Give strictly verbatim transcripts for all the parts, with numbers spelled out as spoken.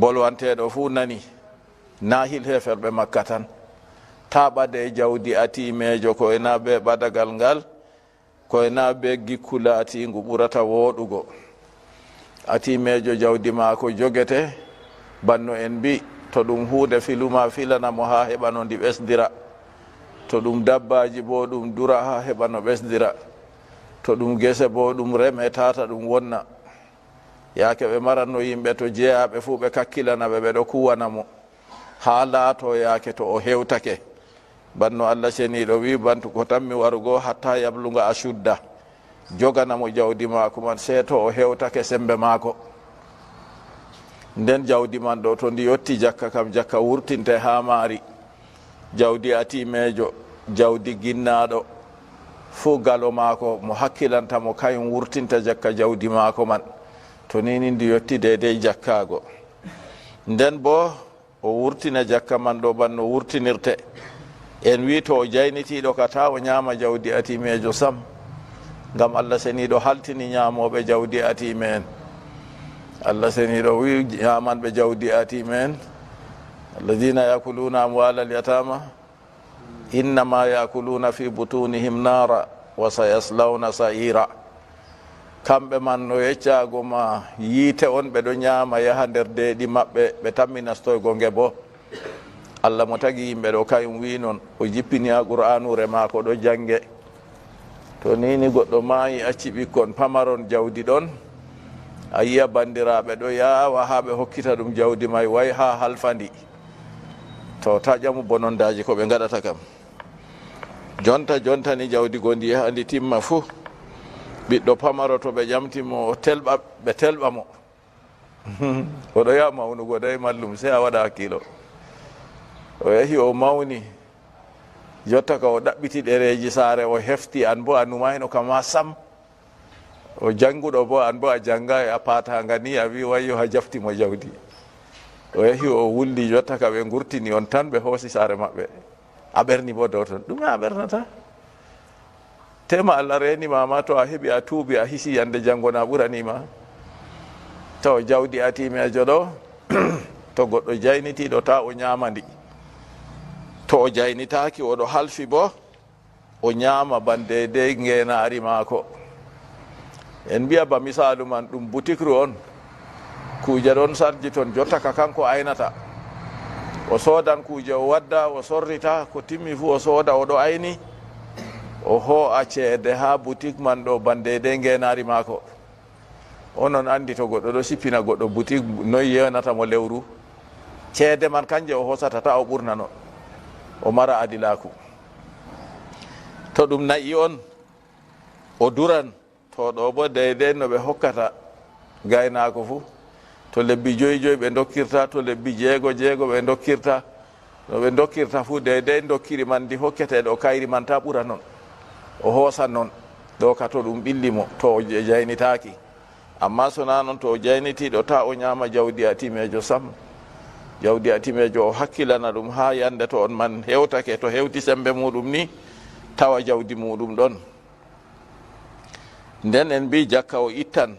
Bolwanteeɗo fuu nani, naa hil heeferɓe Makka tan. Taa ɓadee jawdi atiimeejo, ko e naa bee ɓadagal ngal, ko e naa bee gikku laatiingu ɓurata wooɗugo. Atiimeejo jawdi maako jogete, banno en mbi', to ɗum huunde filu maa filana mo haa heɓa no ndi ɓesdira. To ɗum dabbaaji boo ɗum dura haa heɓa no ɓesdira. To ɗum gese boo ɗum reme taata ɗum wonna. Yaake ɓe maranno yimɓe to jeyaaɓe fuu ɓe kakkilana ɓe, ɓe ɗo kuwana mo. Haa laato yaake to o hewtake. Banno Allah Ceniiɗo wi'i, bantu ko tammi warugo, hatta yablunga ashudda. Jogana mo jawdi maako man, sey to o hewtake sembe maako. Nden jawdi man ɗo, to ndi yotti jakka kam, jakka wurtinte haa maari. Jawdi atiimeejo, jawdi ginnaaɗo, fuu galo maako mo hakkilanta mo, kayum wurtinta jakka jawdi maako man. To ni ni ndi yotti deydey jakkaago. Nden boo, o wurtina jakka man ɗo banno wurtinirte. En wi'i to o jaynitiiɗo ka, taa o nyaama jawdi atiimeejo sam. Ngam Allah Ceniiɗo haltini nyaamooɓe jawdi atiime'en. Allah Ceniiɗo wi'i nyaamanɓe jawdi atiime'en, "Alladina yakuluna amwalal yatama, innama yakuluna fi butunihim nara, wa sayaslawna sa'ira." Kamɓe man no yeccaago ma yiite on, ɓe ɗo nyaama yaha nder deeɗi maɓɓe, ɓe tammi nastoygo nge boo. Allah mo tagi yimɓe ɗo, kayum wi'i non, o jippini haa Qur'aanuure maako ɗo jannge. To ni ni goɗɗo maayi, acci ɓikkon pamaron jawdi ɗon, a yi'a banndiraaɓe ɗo yaawa haa ɓe hokkita ɗum jawdi may, way haa halfa ndi. To, taa ƴamu bonondaaji ko ɓe ngaɗata kam. Jonta, jonta ni jawdi go ndi yaha ndi timma fuu. Ɓiɗɗo pamaro to ɓe ƴamti mo, o telɓa, ɓe telɓa mo. O ɗo yaha mawnugo dey mallum, sey a waɗa hakkiilo. O yahi o mawni. Jotta ka o ɗaɓɓiti ɗereeji saare, o hefti, an boo a numayno ka ma sam. O jannguɗo boo, an boo a janngaay, a paataanga ni, a wi'i wayyo, haa jafti mo jawdi. O yahi o wulli, jotta ka ɓe ngurtini on tan, ɓe hoosi saare maɓɓe. A ɓerni boo dow ton. Ɗume a ɓernata? Teema Allah reeni ma, ma to a heɓi a tuubi a hisi, yande janngo na ɓurani ma. To jawdi atiimeejo ɗo, to goɗɗo jaynitiiɗo, taa o nyaama ndi. To o jaynitaaki, o ɗo halfi boo, o nyaama ban deydey ngeenaari maako. En mbi'a ba misaalu man ɗum butikru on. Kuuje ɗon sarji ton, jotta ka kanko aynata. O soodan kuuje, o wadda, o sorrita, ko timmi fuu o sooda, o ɗo ayni. O hoo'a ceede haa butik man ɗo, ban deydey ngeenaari maako. Onon anndi to goɗɗo ɗo sippina goɗɗo butik, noy yewnata mo lewru? Ceede man kanje o hoosata, taa o ɓurna non. O mara adilaaku. To ɗum na'i on, o duran. To ɗo boo deydey no ɓe hokkata gaynaako fuu. To lebbi joy joy ɓe ndokkirta, to lebbi jeego jeego ɓe ndokkirta. No ɓe ndokkirta fuu, deydey ndokkiri man ndi hokkete ɗo, kayri man taa ɓura non. O hoosa non. Ɗo ka to ɗum ɓilli mo, to o je-, jaynitaaki. Ammaa so naa non, to o jaynitiiɗo, taa o nyaama jawdi atiimeejo sam. Jawdi atiimeejo o hakkilana ɗum haa yande to on man hewtake, to hewti sembe muuɗum ni, tawa jawdi muuɗum ɗon. Nden en mbii jakka o ittan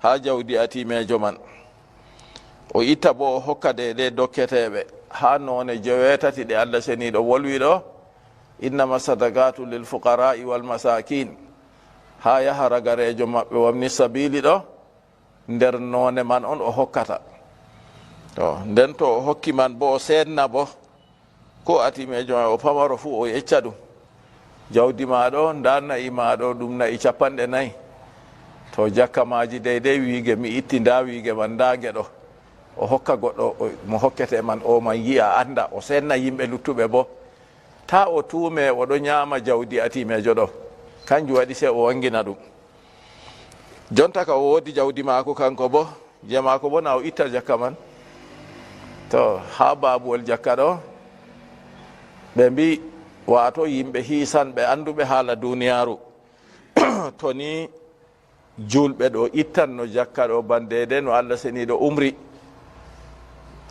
haa jawdi atiimeejo man. O itta boo o hokka deydey dokketeeɓe haa noone joweetati ɗe Allah Ceniiɗo wolwi ɗo, "Innama sadaqatu lil fuqara'i wal masakin." Haa yaha ragareejo maɓɓe wabni sabili ɗo, nder noone man on o hokkata. To, nden to o hokki man boo, o seedna boo. Ko atiimeejo ma o pamaro fuu, o yecca ɗum. Jawdi ma ɗo, ndaa na'i ma ɗo, ɗum na'i cappanɗe nayi. To jakka maaji deydey wiige mi itti, ndaa wiige man, ndaa nge ɗo. O hokka goɗɗo, o, mo hokkete man, o man yi'a, annda, o seenna yimɓe luttuɓe boo. Taa o tuume o ɗo nyaama jawdi atiimeejo ɗo. Kanjum waɗi sey o waŋgina ɗum. Jonta ka o woodi jawdi maako kanko boo, je maako boo na o itta jakka man. To, haa baabuwol jakka ɗo, ɓe mbii, waato yimɓe hiisanɓe annduɓe haala duniyaaru. To ni juulɓe ɗo ittanno jakka ɗo ban deydey no Allah Ceniiɗo umri,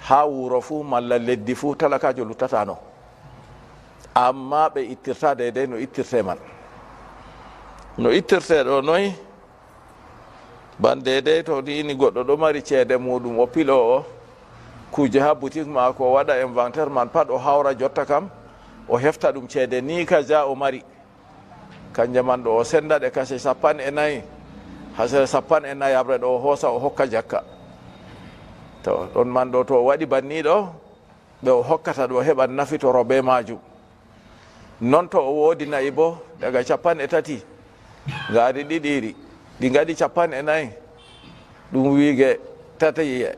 haa wuro fuu malla leddi fuu talakaajo luttataano. Ammaa ɓe ittirta deydey no ittirte man. No ittirte ɗo noy? Ban deydey to ni, ni goɗɗo ɗo mari ceede muuɗum, o pilo o, Kuuje haa butik maako, o waɗa inventaire man pat, o hawra jotta kam, o hefta ɗum ceede ni kaja o mari. Kanje man ɗo o senda ɗe kase cappanɗe nayi, hasere cappanɗe nayi abre ɗo o hoosa o hokka jakka. To ɗon man ɗo to o waɗi banni ɗo, ɓe o hokkata ɗo heɓan nafitoro be maajum. Non to o woodi na'i bo, daga cappanɗe tati, ngaari ɗiɗiiri, ɗi ngaɗi cappanɗe nayi, ɗum wiige tatiye.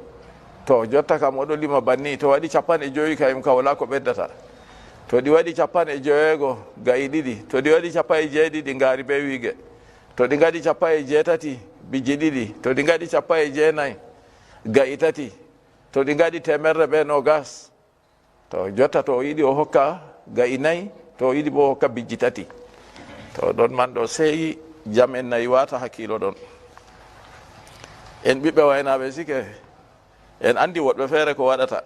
To jotta kam oɗo lima banni, to waɗi cappanɗe jowi kayum ka wala ko ɓeddata. To ɗi waɗi cappanɗe joweego, ga'i ɗiɗi. To ɗi waɗi cappanɗe jeeɗiɗi, ngaari be wiige. To ɗi ngaɗi cappanɗe jeetati, bijji ɗiɗi. To ɗi ngaɗi cappanɗe jeenayi, ga'i tati. To ɗi ngaɗi teemerre be noogas, to jotta to o yiɗi o hokka ga'i nayi, to o yiɗi bo o hokka bijji tati. To ɗon man ɗo sey jam en nayi wata hakkiilo ɗon. En ɓiɓɓe waynaaɓe sike, en andi woɗɓe feere ko waɗata.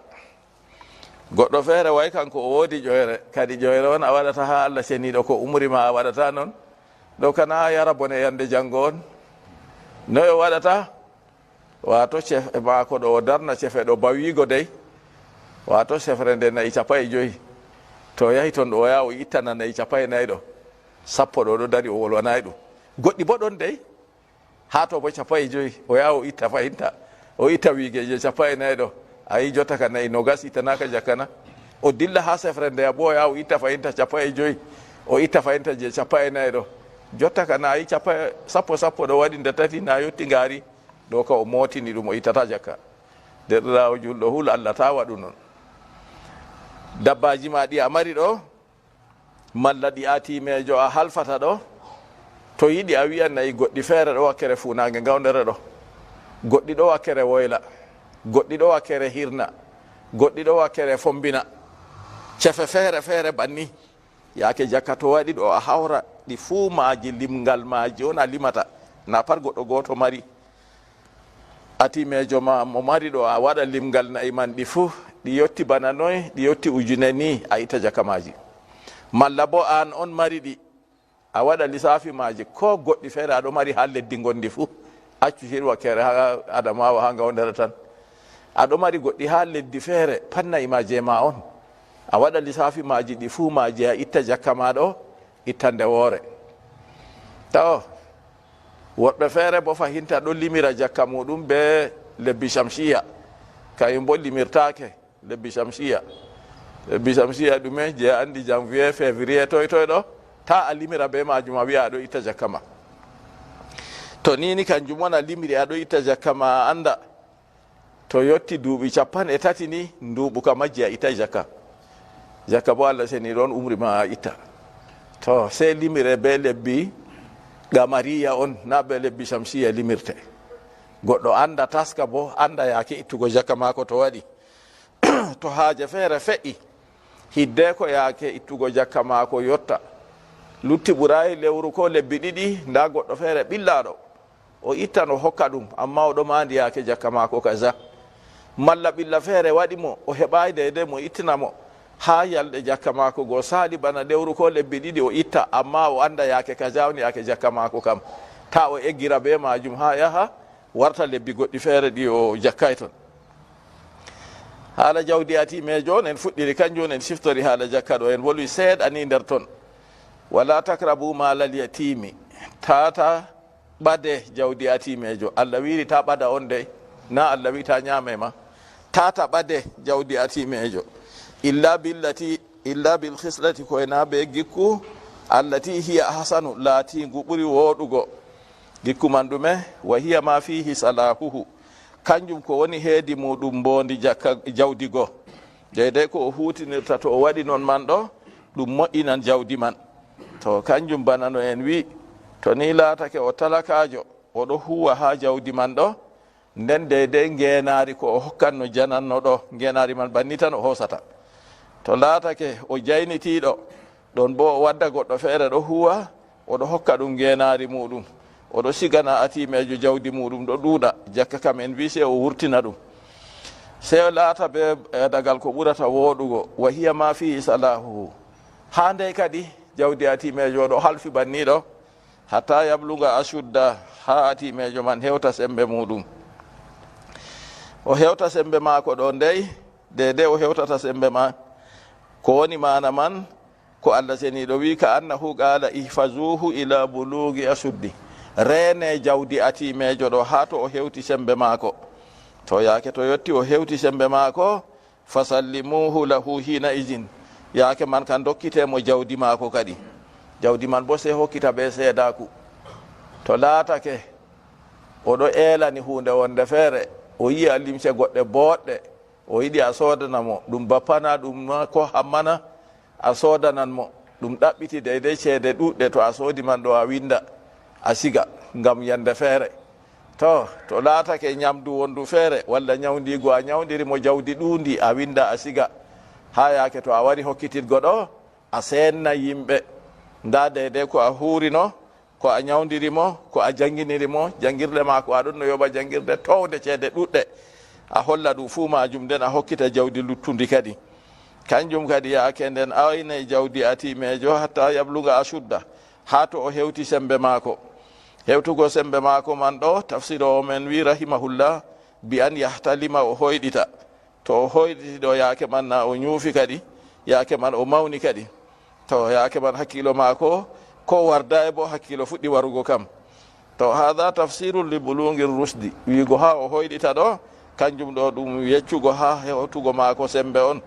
Goɗɗo feere way kanko o woodi ƴoyre, kadi ƴoyre on a waɗata haa Allah ceniiɗo ko umri ma a waɗata non. Ɗo kana a yara bone yande janngo on. Noy o waɗata? Waato cefe maako ɗo o darna cefe ɗo bawiigo dey. Waato sefre nde na'i cappanɗe joyi. To o yahi ton ɗo o yaha o ittana na'i cappanɗe nayi ɗo. Sappo ɗo ɗo dari o wolwanayi ɗum. Goɗɗi bo ɗon dey. Haa to bo cappanɗe joyi. O yaha o itta fahinta. O itta wiigeje cappanɗe nayi ɗo. A yi jotta ka na'i noogas ittanaka jakka na. O dilla haa sefre nde bo o yaha o itta fahinta cappanɗe joyi. O itta fahinta je cappanɗe nayi ɗo. Jotta ka na'i cappanɗe, sappo sappo ɗo waɗi nde tati na yotti ngaari. Ɗo ka o mootini ɗum o ittata jakka. Derɗiraawo julɗo hul Allah ta waɗu non. Dabbaaji ma ɗi a mari ɗo, malla ɗi atiimeejo a halfata ɗo, to yiɗi a wi'a na'i goɗɗi feere ɗo wakkere fuunaange ngawndere ɗo, goɗɗi ɗo wakkere woyla, goɗɗi ɗo wakkere hirna, goɗɗi ɗo wakkere fombina, cefe feere feere banni. Yaake jakka to waɗi ɗo a hawra ɗi fuu maaji, limngal maaji on a limata, na par goɗɗo gooto mari. Atiimeejo ma mo mari ɗo a waɗa limngal na'i man ɗi fuu, ɗi yotti bana noy, ɗi yotti ujune ni, a itta jakka maaji. Malla bo an on mari ɗi, a waɗa lisaafi maaji, ko goɗɗi feere a ɗo mari haa leddi ngondi fuu, accu hirwa kere haa Adamawa haa ngawndere tan. A ɗo mari goɗɗi haa leddi feere, pat na'i ma je ma on. A waɗa lisaafi maaji ɗi fuu maaji a itta jakka ma ɗo, ittande woore. Tawo, woɗɓe feere bo fahinta ɗo limira jakka muɗum be lebbi shamsiya, kayum bo limirtaake lebbi shamsiya. Lebbi shamsiya ɗume je a andi janvier, février, toy toy ɗo, ta a limira be majum a wi'a a ɗo itta jakka ma. To nini kanjum on a limiri a ɗo itta jakka ma a anda. To yotti duuɓi cappanɗe tati ni, nduuɓu ka majji a ittay jakka. Jakka bo Allah seni ɗon umri ma a itta. To sey limire be lebbi qamariya on, na be lebbi shamsiya limirte. Goɗɗo anda taska bo, anda yaake ittugo jakka maako to waɗi. To haaje feere fe'i, hiddeko yaake ittugo jakka maako yotta, lutti ɓuraay lewru ko lebbi ɗiɗi, nda goɗɗo feere ɓillaɗo. O ittan o hokka ɗum, amma o ɗo mandi yaake jakka maako kaza. Malla ɓilla feere waɗi mo, o heɓaay deydey mo ittina mo. Haa yalɗe jakka maako go saali bana lewru ko lebbi ɗiɗi o itta, amma o anda yaake kaza on yaake jakka maako kam. Ta o eggira be majum haa yaha, warta lebbi goɗɗi feere ɗi o jakkay ton. Haala jawdi atiimeejo on en fuɗɗiri, kanjum on en siftori haala jakka ɗo, en wolwi seeɗa ni nder ton. Wala takrabu maalal yatiimi, tata ɓade jawdi atiimeejo. Allah wiiri ta ɓada on dey, na Allah wi ta nyaame ma. Tata ɓade jawdi atiimeejo. Illa billati, illa bil khislati, ko e na be gikku, allati hiya ahsanu, laatiingu ɓuri wooɗugo. Gikku man ɗume? Wa hiya ma fihi salahuhu. Kanjum ko woni heedi muɗum mboondi jakka jawdi go. Deydey ko o huutinirta to o waɗi non man ɗo, ɗum moƴƴinan jawdi man. To kanjum bana no en wi, to ni laatake o talakaajo, o ɗo huwa haa jawdi man ɗo, nden deydey ngeenaari ko o hokkanno jananno ɗo, ngeenaari man banni tan o hoosata. To laatake o jaynitiiɗo, ɗon bo o wadda goɗɗo feere ɗo huwa, o ɗo hokka ɗum ngeenaari muɗum, o ɗo sigana atiimeejo jawdi muɗum ɗo ɗuuɗa, jakka kam en wi sey o wurtina ɗum. Sey o laata be, eh, dagal ko ɓurata wooɗugo, wa hiya ma fihi salahuhu. Haa ndey kadi jawdi atiimeejo ɗo halfi banni ɗo, hatta yabluga ashudda, haa atiimeejo man hewta sembe muɗum. O hewta sembe maako ɗo ndey, de de o hewtata sembe ma. Ko woni maana man? Ko Allah seniiɗo wi'i, "Ka annahu qala ihfazuhu ila bulugi asuddi." Reene jawdi atiimeejo ɗo haa to o hewti sembe maako. To yaake to yotti o hewti sembe maako, "Fasallimuhu lahu hina izin." Yaake man kan dokkite mo jawdi maako kadi. Jawdi man bo sey hokkita be seedaaku. To laatake o ɗo eelani huunde wonde feere, o yi'a limse goɗɗe booɗɗe, o yiɗi a soodana mo, ɗum bappana, ɗum ma ko hammana, a soodanan mo. Ɗum ɗaɓɓiti deydey ceede ɗuuɗɗe, to a soodi man ɗo a winda, a siga, ngam yande feere. To, to laatake nyamdu wondu feere, walla nyawndiigu a nyawndiri mo jawdi ɗuundi, a winda a siga. Haa yaake to a wari hokkitirgo ɗo, a seenna yimɓe. Ndaa deydey ko a huurino, ko a nyawndiri mo, ko a jannginiri mo, janngirde maako a ɗon no yoɓa janngirde townde ceede ɗuuɗɗe. A holla ɗum fuu maajum, nden a hokkita jawdi luttundi kadi. Kanjum kadi yaake nden aynay jawdi atiimeejo hatta yabluga ashudda, haa to o hewti sembe maako. Hewtugo sembe maako man ɗo, tafsiroowo men wi rahimahullah, bi an yahtalima, o hoyɗita. To o hoyɗiti ɗo, yaake man na o nyuufi kadi, yaake man o mawni kadi. To yaake man hakkiilo maako, ko warda e bo hakkiilo fuɗɗi warugo kam. To hadha tafsirun li bulugir rusdi, wiigo haa o hoyɗita ɗo, kanjum ɗo ɗum yeccugo haa hewtugo maako sembe on.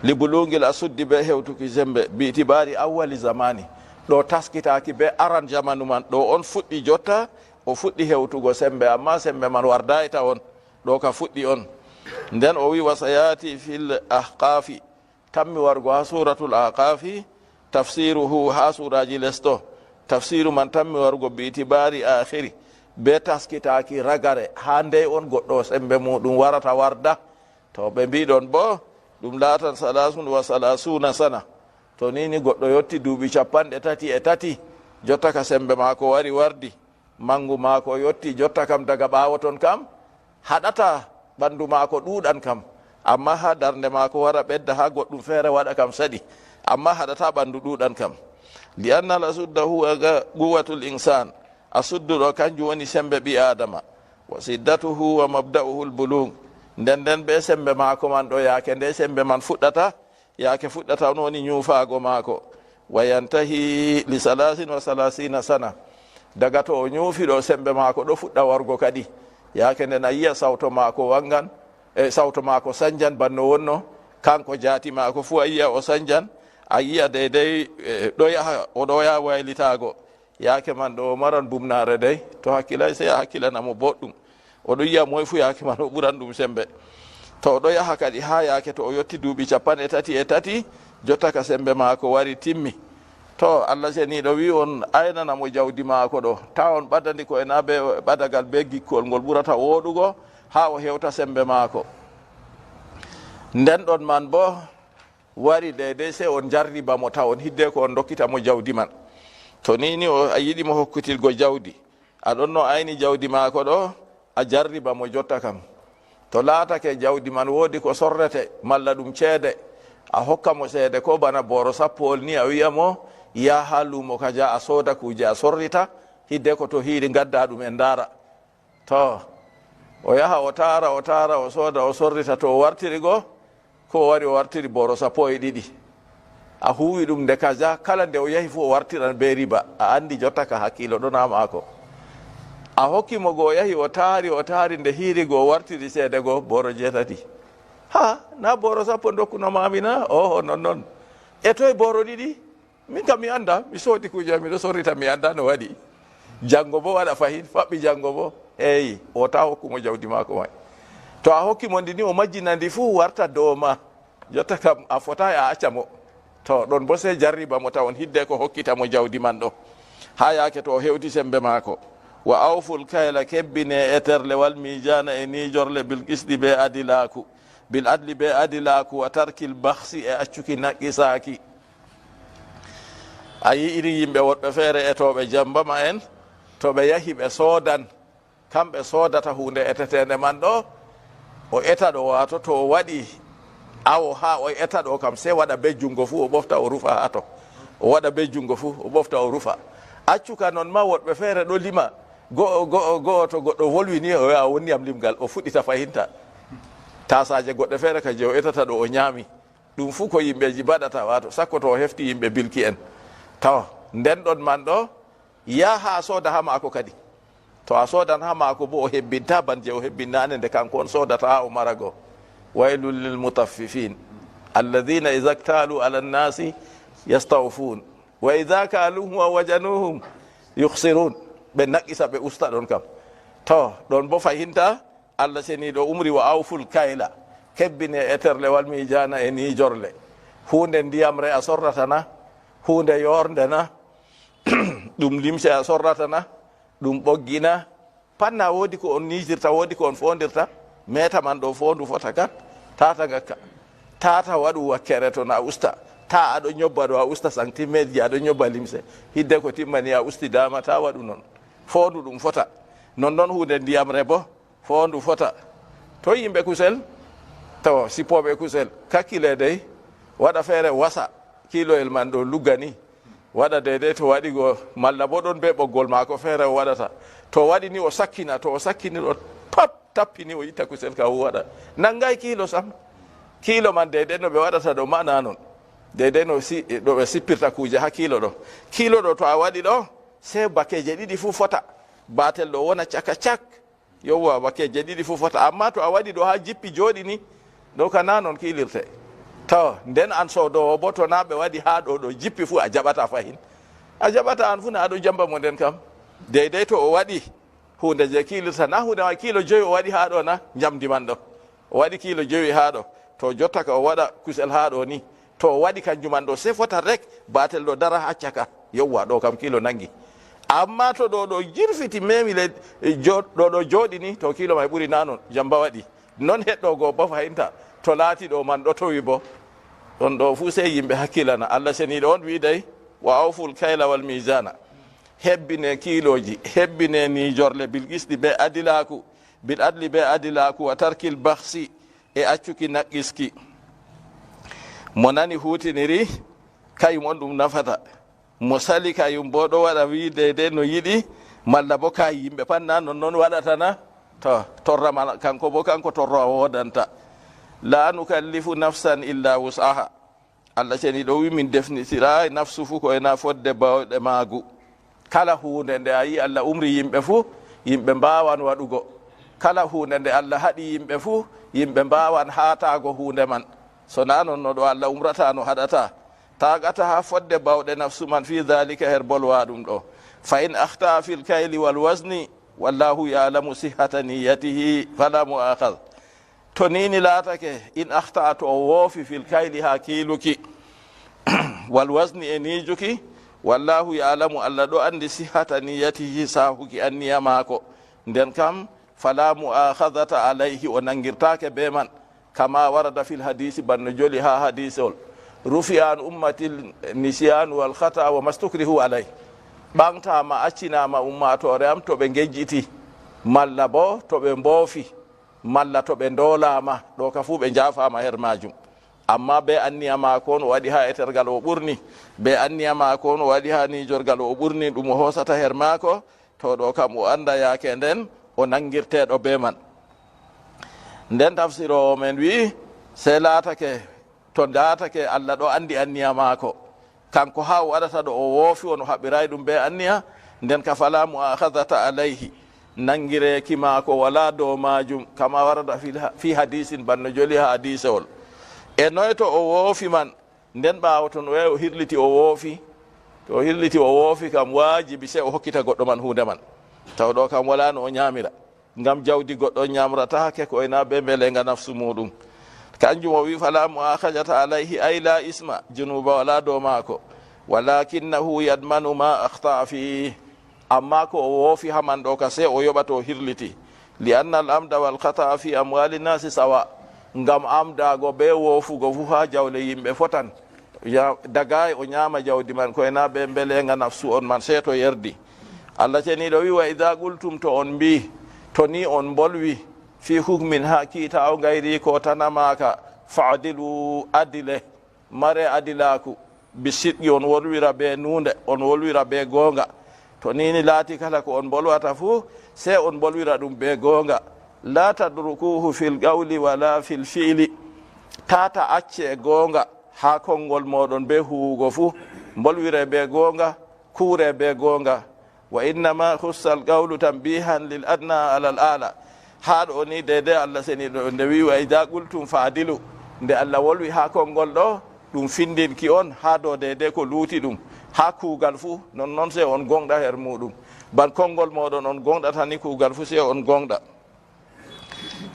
Li bulugil asuddi, be hewtuki sembe, bi itibari awwali zamani. Ɗo taskitaaki be aran jamanu man, ɗo on fuɗɗi jotta, o fuɗɗi hewtugo sembe, amma sembe man wardaay tawon. Ɗo ka fuɗɗi on. Nden o wi, "Wa sayati fil ahqafi." Tammi wargo haa suratul ahqafi, tafsiruhu haa suraji les ɗo. Tafsiru man tammi wargo bi itibari akhiri, be taskitaaki ragare, haa ndey on goɗɗo sembe muɗum warata warda. To ɓe mbiɗon bo, ɗum laatan salasun wa salasuna sana. To ni ni goɗɗo yotti duuɓi capanɗe tati e tati, jotta ka sembe maako wari wardi. Mangu maako yotti jotta kam daga ɓaawo ton kam, haɗata ɓandu maako ɗuuɗan kam, amma haa darnde maako wara ɓedda, haa goɗɗum feere waɗa kam saɗi, amma haɗata ɓandu ɗuuɗan kam. Li anna al asudda huwa ga-, quwwatul insan, asuddu ɗo kanjum woni sembe ɓi Aadama, wa siddatuhu wa mabda'uhu al bulug, nden nden be sembe maako man ɗo, yaake nde sembe man fuɗɗata, yaake fuɗɗata on woni nyuufaago maako. Wa yantahi li salasin wa salasina sana. Daga to o nyuufi ɗo, sembe maako ɗo fuɗɗa wargo kadi. Yaake nden a yi'a sawto maako wangan, e sawto maako sanjan banno wonno. Kanko jaati maako fu a yi'a o sanjan, a yi'a deydey, e, ɗo yaha, o ɗo yaha waylitaago. Yaake man ɗo o maran bumnaare dey, to hakkilay sey a hakkilana mo boɗɗum. O ɗo yi'a moy fu yaake man o ɓuran ɗum sembe. To o ɗo yaha kadi haa yaake to o yotti duuɓi capanɗe tati e tati, jotta ka sembe maako wari timmi. To Allah seniiɗo wi on aynana mo jawdi maako ɗo. Ta on ɓadandi ko e na be ɓadagal be gikkol ngol ɓurata wooɗugo haa o hewta sembe maako. Nden ɗon man bo, wari deydey sey on jarriba mo tawon hiddeko on dokkita mo jawdi man. To ni ni o, a yiɗi mo hokkitirgo jawdi, a ɗon no ayni jawdi maako ɗo, a jarriba mo jotta kam. To laatake jawdi man woodi ko sorrete, malla ɗum ceede, a hokka mo ceede ko bana booro sappowol ni, a wi'a mo, "Yaha haa luumo kaja a sooda kuuje a sorrita, hiddeko to hiiɗi ngadda ɗum en ndaara." To, o yaha, o taara, o taara, o sooda, o sorrita, to o wartiri go, ko o wari, o wartiri booro sappo e ɗiɗi. A huuwi ɗum nde kaja, kala nde o yahi fu o wartiran be riba. A andi jotta ka hakkiilo ɗon haa maako. A hokki mo go, o yahi, o taari, o taari, nde hiiri go, o wartiri ceede go, booro jeetati. Ha, na booro sappo ndokkuno maami na? Oho, non non. E toy booro ɗiɗi? Min kam mi anda, mi soodi kuuje am, miɗo sorrita, mi anda no waɗi. Jango bo waɗa fahin, faɓɓi jango bo. Eyi, o ta hokku mo jawdi maako mai. To a hokki mo ndi ni, o majjina ndi fu warta dow ma. Jotta kam a fotai a acca mo. To ɗon bo sey jarriba mo tawon hiddeko hokkita mo jawdi man ɗo. Haa yaake to o hewti sembe maako. Wa awful kayla, kebbine eterle wal mijana e nijorle bil qisdi be adilaaku. Bil adli be adilaaku wa tarkil bakhsi e accuki naqisaaki. A yi'i iri yimɓe woɗɓe feere etooɓe jamba ma en, to ɓe yahi ɓe soodan, kamɓe soodata huunde eteteende man ɗo, o eta ɗo, waato to o waɗi awo haa o eta ɗo kam, sey waɗa be junngo fuu o ɓofta o rufa haa to. O waɗa be junngo fuu o ɓofta o rufa. Accuka non ma woɗɓe feere ɗo lima, Go'o go'o go'o to goɗɗo wolwi ni, o wi'a o wonni am limgal, o fuɗɗita fahinta. Taasaaje goɗɗe feere ka je o etata ɗo o nyaami. Ɗum fuu ko yimɓeeji mbaɗata, waato sakko to o hefti yimɓe bilki en. Taw, nden ɗon man ɗo, yaha sooda haa maako kadi. To a soodan haa maako boo, o hebbinta ban je o hebbin naane nde kanko on soodata haa o mara go. Waylun lil mutaffifin. Alladhina idha iktalu ala nnasi yastawfun. Wa idha kaluhum aw wazanuhum yukhsirun. Ɓe naqqisa, ɓe usta ɗon kam. To, ɗon boo fahinta, Allah Ceniiɗo umri, "Wa awful kayla." Kebbine e terle, "wal mizana," e niijorle. Huunde ndiyamre a sorrata na? Huunde yoornde na? Ɗum limce a sorrata na? Ɗum ɓoggi na? Panna woodi ko on niijirta, woodi ko on foondirta. Meeta man ɗo foondu fota kan. Tata ngakka. Tata waɗu wakkere ton a usta. Ta aɗo nyobba ɗo a usta santimeetji, aɗo nyobba limse. Hidde ko timmani a usti dama, ta waɗu non. Foondu ɗum fota. Non non huunde ndiyamre bo. Foondu fota. To yimɓe kusel, to sippooɓe kusel, kakkile dey, waɗa feere wasa kiiloyel man ɗo lugga ni. Waɗa deydey to waɗi go, malla bo ɗon be ɓoggol maako feere o waɗata. To waɗi ni o sakkina, to o sakkini ɗo pap, tappi ni o itta kusel ka o waɗa. Nangay kiilo sam. Kiilo man deydey no ɓe waɗata ɗo ma'ana non. Deydey no si-, ɗo ɓe sippirta kuuje haa kiilo ɗo. Kiilo ɗo to a waɗi ɗo, sey bakeeje ɗiɗi fuu fota. Baatel ɗo wona caka cak. Yowwa, bakeeje ɗiɗi fuu fota. Amma to a waɗi ɗo haa jippi jooɗi ni, ɗo ka naa non kiilirte. To, nden an soodoowo bo, to naa ɓe waɗi haa ɗo, ɗo jippi fuu a jaɓata fahin. A jaɓata an fuu na aɗo jamba mo nden kam. Deydey to o waɗi huunde je kiilirta, naa huunde ma kiilo jowi o waɗi haa ɗo na njamndi man ɗo. O waɗi kiilo jowi haa ɗo. To jotta ka o waɗa kusel haa ɗo ni. To o waɗi kanjum man ɗo, sey fota rek, baatel ɗo dara haa caka. Yowwa, ɗo kam kiilo nangi. Amma to ɗo, ɗo jirfiti memi le, jo-, ɗo, ɗo jooɗi ni, to kiilo may ɓuri na non, jamba waɗi. Non heɗɗo go ba fahinta, to laati ɗo man ɗo towi bo. Ɗon ɗo fuu sey yimɓe hakkilana. Allah Ceniiɗo on wi'i dey, "Wa awful kayla wal mizana." Hebbine kiilooji, hebbine niijorle bil qisti be adilaaku, bil adli be adilaaku, wa tarkil bakhsi, e accuki naqiski. Mo nani huutiniri, kayum on ɗum nafata. Mo sali kayum boo ɗo waɗa wi'i deydey no yiɗi, malla bo kay yimɓe pat na non non waɗata na? To, torra man kanko bo kanko torro a woodanta. La nukallifu nafsan illa wus'aha. Allah Ceniiɗo wi'i, "Min defnitiraay nafsu fuu ko ena fodde baawɗe maagu." Kala huunde nde a yi'i Allah umri yimɓe fuu, yimɓe mbaawan waɗugo. Kala huunde nde Allah haɗi yimɓe fuu, yimɓe mbaawan haataago huunde man. So naa non no ɗo Allah umrata no haɗata. Taagata haa fodde baawɗe nafsu man fii daalika her bolwa ɗum ɗo. Fa in akhta'a fil kayli wal wazni, wallahu ya'lamu sihhata niyyatihi, fala mu'akhadh. To ni ni laatake, in akhta'a to o woofi fil kayli haa kiiluki, wal wazni e niijuki, wallahu ya'lamu, Allah ɗo anndi sihhata niyyatihi saahuki anniya maako. Nden kam, fala mu'akhadhata alayhi, o nangirtaake be man. Kama warada fil hadisi, banno joli haa hadisol. Rufi'a an ummatil nisyanu wal khata wa mastukrihu alayh. Ɓaŋtaama, accinaama ummaatoore am to ɓe ngejjiti, malla bo to ɓe mboofi, malla to ɓe ndoolaama, ɗo ka fuu ɓe njaafaama her maajum. Amma be anniya maako on o waɗi haa etergal o ɓurni, be anniya maako on o waɗi haa niijorgal o ɓurni ɗum o hoosata her maako, to ɗo kam o annda yaake nden o nangirteeɗo be man. Nden tafsiroowo men wi'i, sey laatake, to laatake Allah ɗo anndi anniya maako. Kanko haa o waɗata ɗo o woofi, on o haɓɓiraay ɗum be anniya, nden ka fala mu'akhadhata alayhi. Nangireeki maako walaa dow maajum, kama warada fil ha-, fi hadisin, banno joli haa hadisewol. E noy to o woofi man, nden ɓaawo ton o yahi o hirliti o woofi. To o hirliti o woofi kam, waajibi sey o hokkita goɗɗo man huunde man. Taw ɗo kam walaa no o nyaamira. Ngam jawdi goɗɗo nyaamrataake ko ena be mbelenga nafsu muuɗum. Kanjum o wi'i, "Fala mu'akhadhata alayhi," ay la isma, junuuba walaa dow maako. "Walakinnahu yadmanu ma akhta'a fihi." Ammaa ko o woofi haa man ɗo ka, sey o yoɓa to o hirliti. "Li anna al amda wal khata'a fi amwali nasi sawa." Ngam amdaago be woofugo fuu haa jawle yimɓe fotan. Ya-, dagaay o nyaama jawdi man, ko ena be mbelenga nafsu on man, sey to yerdi. Allah Ceniiɗo wi'i, "Wa idha qultum," to on mbi'i, to ni on mbolwi, "fi hukmin," haa kiita o ngayri ko tanamaaka, "fa'dilu," adile, mare adilaaku, "bi sidqi," on wolwira be nuunde, on wolwira be goonga. To nii ni laati kala ko on mbolwata fuu, sey on mbolwira ɗum bee goonga. Laa tatrukuuhu fil qawli wa laa fil fi'li. Tata acce goonga haa konngol mooɗon bee huuwugo fuu. Mbolwire bee goonga, kuure bee goonga. Wa innama khussal qawlu tanbihan lil adna alal ala. Haa ɗo ni deede Allah seniiɗo nde wi'i wa idha qultum fa'dilu. Nde Allah wolwi haa konngol ɗo, ɗum findinki on haa dow deede ko luuti ɗum. Haa kuugal fuu, non non sey on goonɗa her muuɗum. Ban konngol mooɗon on goonɗata ni kuugal fuu sey on goonɗa.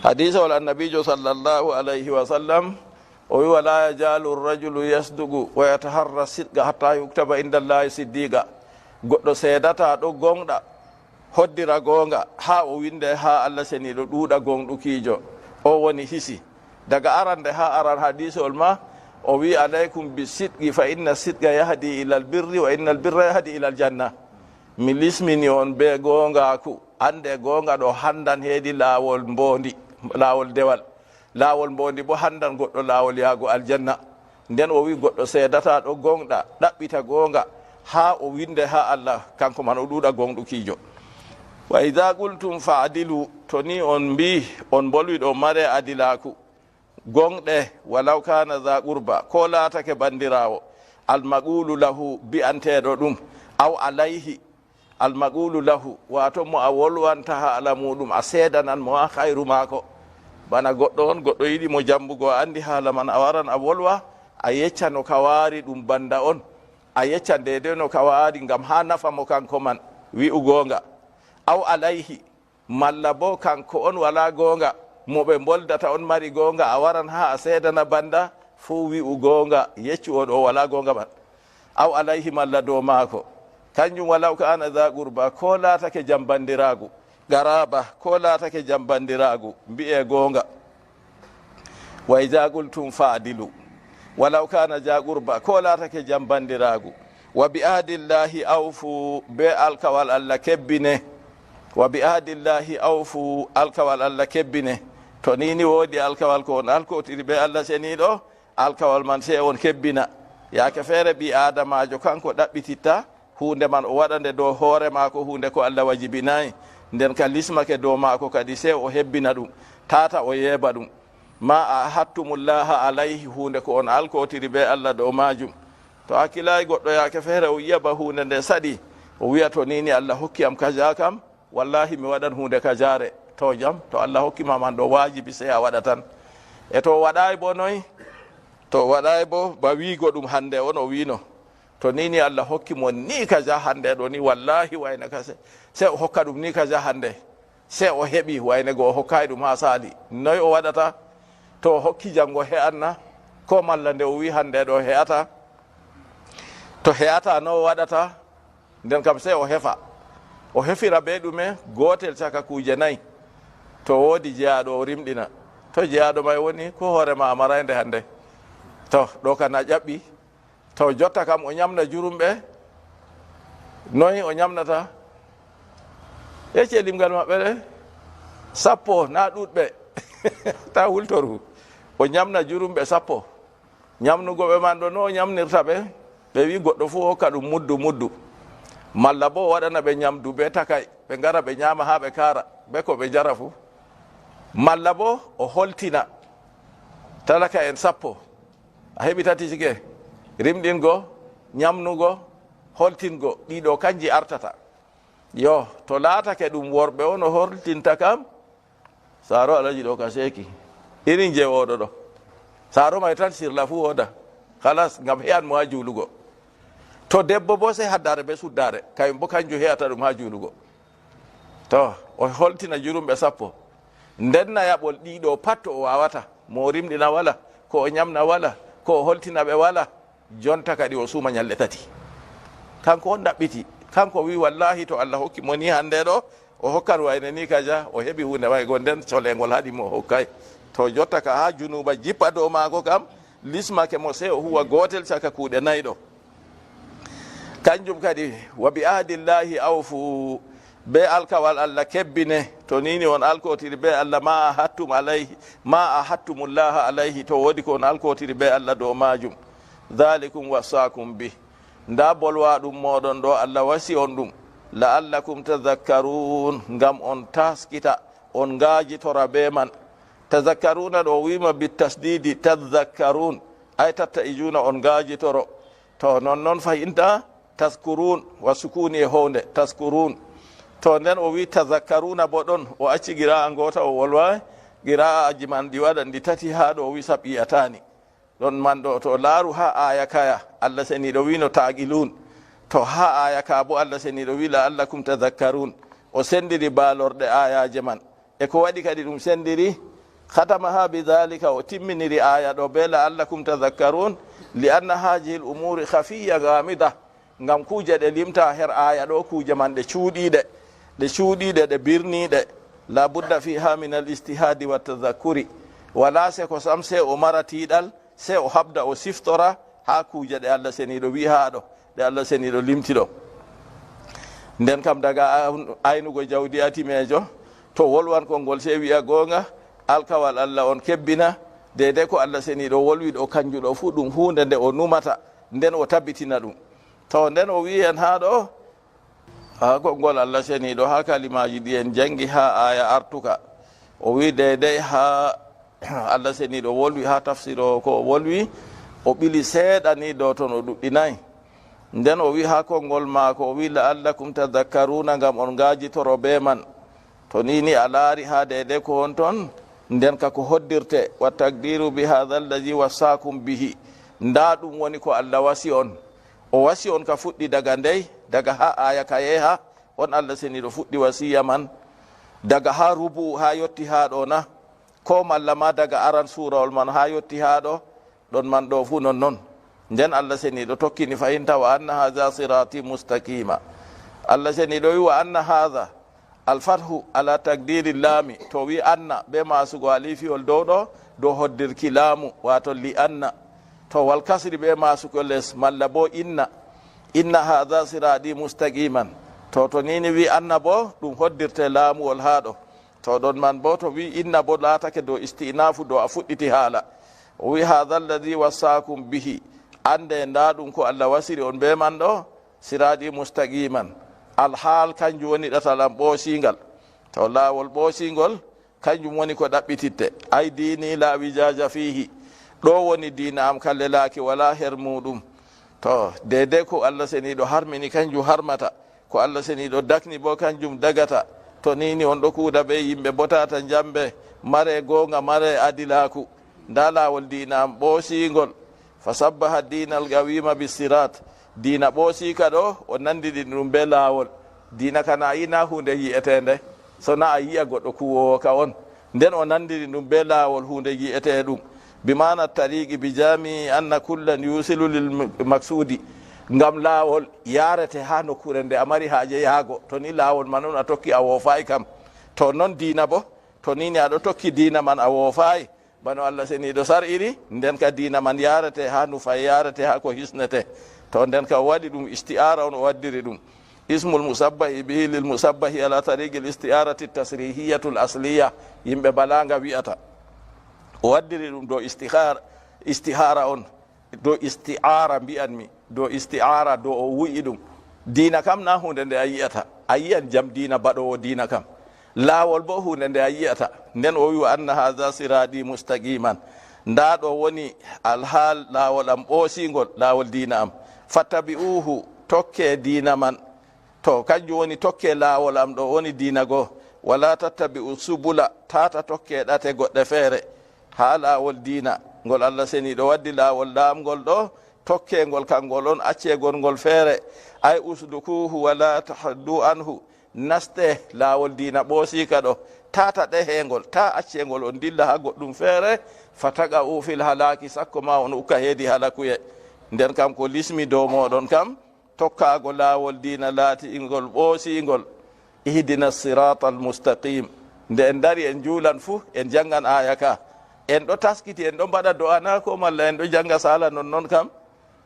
Hadiisawol Annabiijo sallallahu alayhi wa sallam, o wi, "Wa la yazalu rajulu yasduqu wa yataharra sidqa hatta yuktaba inda Allahi siddiqa." Goɗɗo seedata ɗo goonɗa, hoddira goonga, haa o winde haa Allah seniiɗo ɗuuɗa goonɗukiijo. O woni hisi. Daga arande haa aran hadiisawol ma, o wi, "Alaykum bi sidqi fa inna sidqa yahdi ilal birri wa innal birra yahdi ilal janna." Mi lismini on bee goongaaku. Annde goonga ɗo hanndan heedi laawol mboondi, laawol dewal. Laawol mboondi boo hanndan goɗɗo laawol yahgo aljanna. Nden o wi goɗɗo seedata ɗo goonɗa, ɗaɓɓita goonga, haa o winde haa Allah, kanko man o ɗuuɗa goonɗukiijo. Wa idha qultum fa'dilu, to ni on mbii, on mbolwi ɗo mare adilaaku. Goonɗe, walaw kana dha qurba, ko laatake banndiraawo, almaqulu lahu, bi'anteeɗo ɗum, aw alayhi, almaqulu lahu, waato mo a wolwanta haala muuɗum, a seedanan mo haa hayru maako. Bana goɗɗo on, goɗɗo yiɗi mo jambugo, a anndi haala man, a waran a wolwa, a yecca no ka waari ɗum bannda on, a yecca deede no ka waari ngam haa nafa mo kanko man, wi'u goonga. Aw alayhi, malla boo kanko on walaa goonga, mo ɓe mboldata on mari goonga, a waran haa a seedana bannda, fuu wi'u goonga, yeccu o ɗo walaa goonga man. Aw alayhi, malla dow maako. Kanjum walaw kana dha qurba, ko laatake jambandiraagu, qaraba, ko laatake jambandiraagu, mbi'e goonga. Wa idha qultum fa'dilu, walaw kana dha qurba, ko laatake jambandiraagu. Wa bi ahdillahi awfu, bee alkawal Allah kebbine. Wa bi ahdillahi awfu, alkawal Allah kebbine. To ni ni woodi alkawal ko on alkotiri bee Allah seniiɗo, alkawal man sey on kebbina. Yaake feere ɓii aadamaajo kanko ɗaɓɓititta huunde man o waɗa nde dow hoore maako, huunde ko Allah wajibinaay. Nden ka lismake dow maako kadi sey o hebbina ɗum, tata o yeeba ɗum. Ma ahadtumullaha alayhi, huunde ko on alkotiri bee Allah dow maajum. To a hakkilaayi goɗɗo yaake feere o yi'a ba huunde nde saɗi, o wi'a to ni ni Allah hokki am kaja kam, wallahi mi waɗan huunde kajaare. To jam, to Allah hokki ma man ɗo waajibi sey a waɗa tan. E to o waɗaayi bo noy? To o waɗaayi bo ba wiigo ɗum hannde on o wiino. To ni ni Allah hokki mo ni kaja hannde ɗo ni wallahi wayna ka se-, sey o hokka ɗum ni kaja hannde. Sey o heɓi wayne go o hokkaay ɗum haa saali. Noy o waɗata? To o hokki janngo he'an na? Ko malla nde o wi hannde ɗo he'ata? To he'ata no o waɗata? Nden kam sey o hefa. O hefira bee ɗume? Gootel caka kuuje nayi. To woodi jeyaaɗo o rimɗina. To jeyaaɗo may woni? Ko hoore ma a maraay nde hannde. To ɗo ka na ƴaɓɓi. To jotta kam o nyamna jurumɓe. Noy o nyamnata? Yecce limgal maɓɓe ɗe. Sappo na ɗuɗɓe. Ta hultoru. O nyamna jurumɓe sappo. Nyamnugo ɓe man ɗo no o nyamnirta ɓe? Ɓe wi goɗɗo fuu hokka ɗum muddu muddu. Malla bo o waɗana ɓe nyamdu bee takay. Ɓe ngara ɓe nyaama haa ɓe kaara. Bee ko ɓe njara fuu. Malla bo o holtina talaka en sappo. A heɓi tati cike, rimɗingo, nyamnugo, holtingo, ɗiɗo kanji artata. Yo, to laatake ɗum worɓe on o holtinta kam, saaro Alaji ɗo ka seeki. Irin je oɗo ɗo. Saaro may tan sirla fuu wooda. Kalas, ngam he'an mo haa juulugo. To debbo bo sey haddaare be suddaare, kayum bo kanjum he'ata ɗum haa juulugo. To, o holtina jurumɓe sappo. Nden na yaɓol ɗiɗo pat to o waawata, mo o rimɗina wala, ko o nyamna wala, ko o holtina ɓe wala, jonta kadi o suuma nyalɗe tati. Kanko on ɗaɓɓiti, kanko wi, "Wallahi, to Allah hokki mo ni hannde ɗo, o hokkan wayne ni kaja, o heɓi huunde may go, nden colengol haɗi mo o hokkay." To jotta ka haa junuuba jippa dow maako kam, lismake mo sey o huwa gootel caka kuuɗe nayi ɗo. Kanjum kadi, "Wa bi ahdillahi awfu," be alkawal Allah kebbine, to ni ni on alkotiri be Allah, "ma ahadtum alayhi, ma ahadtumullaha alayhi," to woodi ko on alkotiri be Allah dow maajum. "Dhalikum wassakum bi." Nda bolwaɗum moɗon ɗo Allah wasi on ɗum. La'allakum tadhakkarun, ngam on taskita, on ngaajitora bee man. Tadhakkaruna ɗo wiima bittasdidi, tadhakkarun, ay tatta'ijuna, on ngaajitoro. To non non fahinta, tazkurun, wa sukuni e hownde, tazkurun. To nden o wi tadhakkaruna bo ɗon, o acci qira'a ngoota o wolwaay, qira'aji man ɗi waɗan ɗi tati, haa ɗo o wi sab'iyatani. Ɗon man ɗo, to laaru haa aya kaya, Allah seniiɗo wi no taqilun. To haa aya ka bo Allah seniiɗo wi la'allakum tadhakkarun. O sendiri baalorɗe ayaje man. E ko waɗi kadi ɗum sendiri? Khatamaha bidhalika, o timminiri aya ɗo be la'allakum tadhakkarun, li anna hadhihi al-umuri khafiyya ghamida. Ngam kuuje ɗe limta her aya ɗo, kuuje man ɗe cuuɗiiɗe, ɗe cuuɗiiɗe, ɗe birniiɗe. La budda fiha min al-ijtihadi wa tadhakkuri. Wala seko sam, sey o mara tiiɗal, sey o habda o siftora haa kuuje ɗe Allah seniiɗo wi haa ɗo, ɗe Allah seniiɗo limti ɗo. Nden kam daga a-, aynugo jawdi atimeejo, to wolwan konngol sey wi'a goonga, alkawal Allah on kebbina, deydey ko Allah seniiɗo wolwi ɗo, kanjum ɗo fuu ɗum huunde nde o numata, nden o tabbitina ɗum. To nden o wi'i en haa ɗo, haa konngol Allah seniiɗo, haa kalimaaji ɗi en janngi haa aya artuka. O wi'i deydey haa Allah seniiɗo wolwi haa tafsir o, ko o wolwi, o ɓili seeɗa ni ɗo ton, o ɗuɗɗinaay. Nden o wi'i haa konngol maako, o wi'i, "La'allakum tadhakkaruna", ngam on ngaajitoro bee man. To ni ni a laari haa deydey ko won ton, nden ka ko hoddirte, "Wa taqdiru bi hadha alladhi wassaakum bihi." Ndaa ɗum woni ko Allah wasi on. O wasi on ka fuɗɗi daga ndey, daga haa aya ka yeeha, on Allah seniiɗo fuɗɗi wasiya man. Daga haa rubu'u haa yotti haa ɗo na? Ko malla ma daga aran suurawol man haa yotti haa ɗo, ɗon man ɗo fuu non non. Nden Allah seniiɗo tokkini fahinta, "Wa anna hadha sirati mustaqima." Allah seniiɗo wi, "Wa anna hadha." Al fathu ala taqdiri laami, to wi anna be maasugo alifiwol dow ɗo, dow hoddirki laamu, waato li anna. To wal kasri be maasugo les, malla bo inna. "Inna hadha sirati mustaqiman." To, to ni ni wi anna bo, ɗum hoddirte laamuwol haa ɗo. To ɗon man bo, to wi inna bo laatake dow isti'nafu, dow a fuɗɗiti haala. O wi, "Hadha alladhi wassaakum bihi." Annde ndaa ɗum ko Allah wasiri on be man ɗo, sirati mustaqiman. Alhaal kanjum woni ɗatal am ɓoosingal. To laawol ɓoosingol, kanjum woni ko ɗaɓɓititte. Ay dini la wijaja fihi. Ɗo woni diina am, ka lelaaki walaa her muuɗum. To, deydey ko Allah seniiɗo harmini, kanjum harmata. Ko Allah seniiɗo dakni bo, kanjum dagata. To ni ni on ɗo kuuda be yimɓe botata njambe, mare goonga, mare adilaaku. Ndaa laawol diina am ɓoosingol. Fa sabbaha diina al-qawima bi sirat. Diina ɓoosiika ɗo, o nandini ɗum be laawol. Diina kana a yina huunde yi'eteende. So na a yi'a goɗɗo kuwoowo ka on. Nden o nandini ɗum be laawol huunde yi'eteeɗum. Bi maana tariqi bi jami anna kullan yusilu lil maksudi. Ngam laawol yaarete haa nokkuure nde a mari haaje yaago. To ni laawol man on a tokki, a woofaay kam. To non diina bo, to ni ni a ɗo tokki diina man, a woofaay. Bano Allah seniiɗo sar'iri, nden ka diina man yaarete haa nufaye, yaarete haa ko hisnete. To nden ka o waɗi ɗum isti'aara on, o waddiri ɗum. Ismul musabbahi bihi lil musabbahi ala tariqil isti'arati tasrihiyatul asliya. Yimɓe balaanga wi'ata. O waddiri ɗum dow istihar-, istihaara on. Dow isti'aara mbi'anmi. Dow isti'aara, dow o wi'i ɗum. Diina kam na huunde nde a yi'ata. A yi'an jam diina baɗoowo diina kam. Laawol bo huunde nde a yi'ata. Nden o wi'i, "Wa anna hadha sirati mustaqiman." Ndaa ɗo woni alhaal laawol am ɓoosingol, laawol diina am. "Fattabi'uhu", tokke diina man. To, kanjum woni tokke laawol am ɗo woni diina go. "Wala tattabi'u subula", tata tokke ɗate goɗɗe feere. Haa laawol diina, ngol Allah seniiɗo waddi laawol laamgol ɗo, tokke ngol kangol on, accee gol ngol feere. Ay uslukuhu wala tahaddu anhu. Naste laawol diina ɓoosiika ɗo, tata ɗehe ngol, ta accee ngol on dilla haa goɗɗum feere. Fataqa'u fil halaki, sakko ma on ukka heedi halakuye. Nden kam ko lismi dow mooɗon kam, tokkaago laawol diina laatiingol ɓoosiingol. Ihdina sirata almustaqim. Nde en dari en juulan fuu, en janngan aaya ka. En ɗo taskiti, en ɗo mbaɗa do'a na ko malla en ɗo jannga saala non non kam?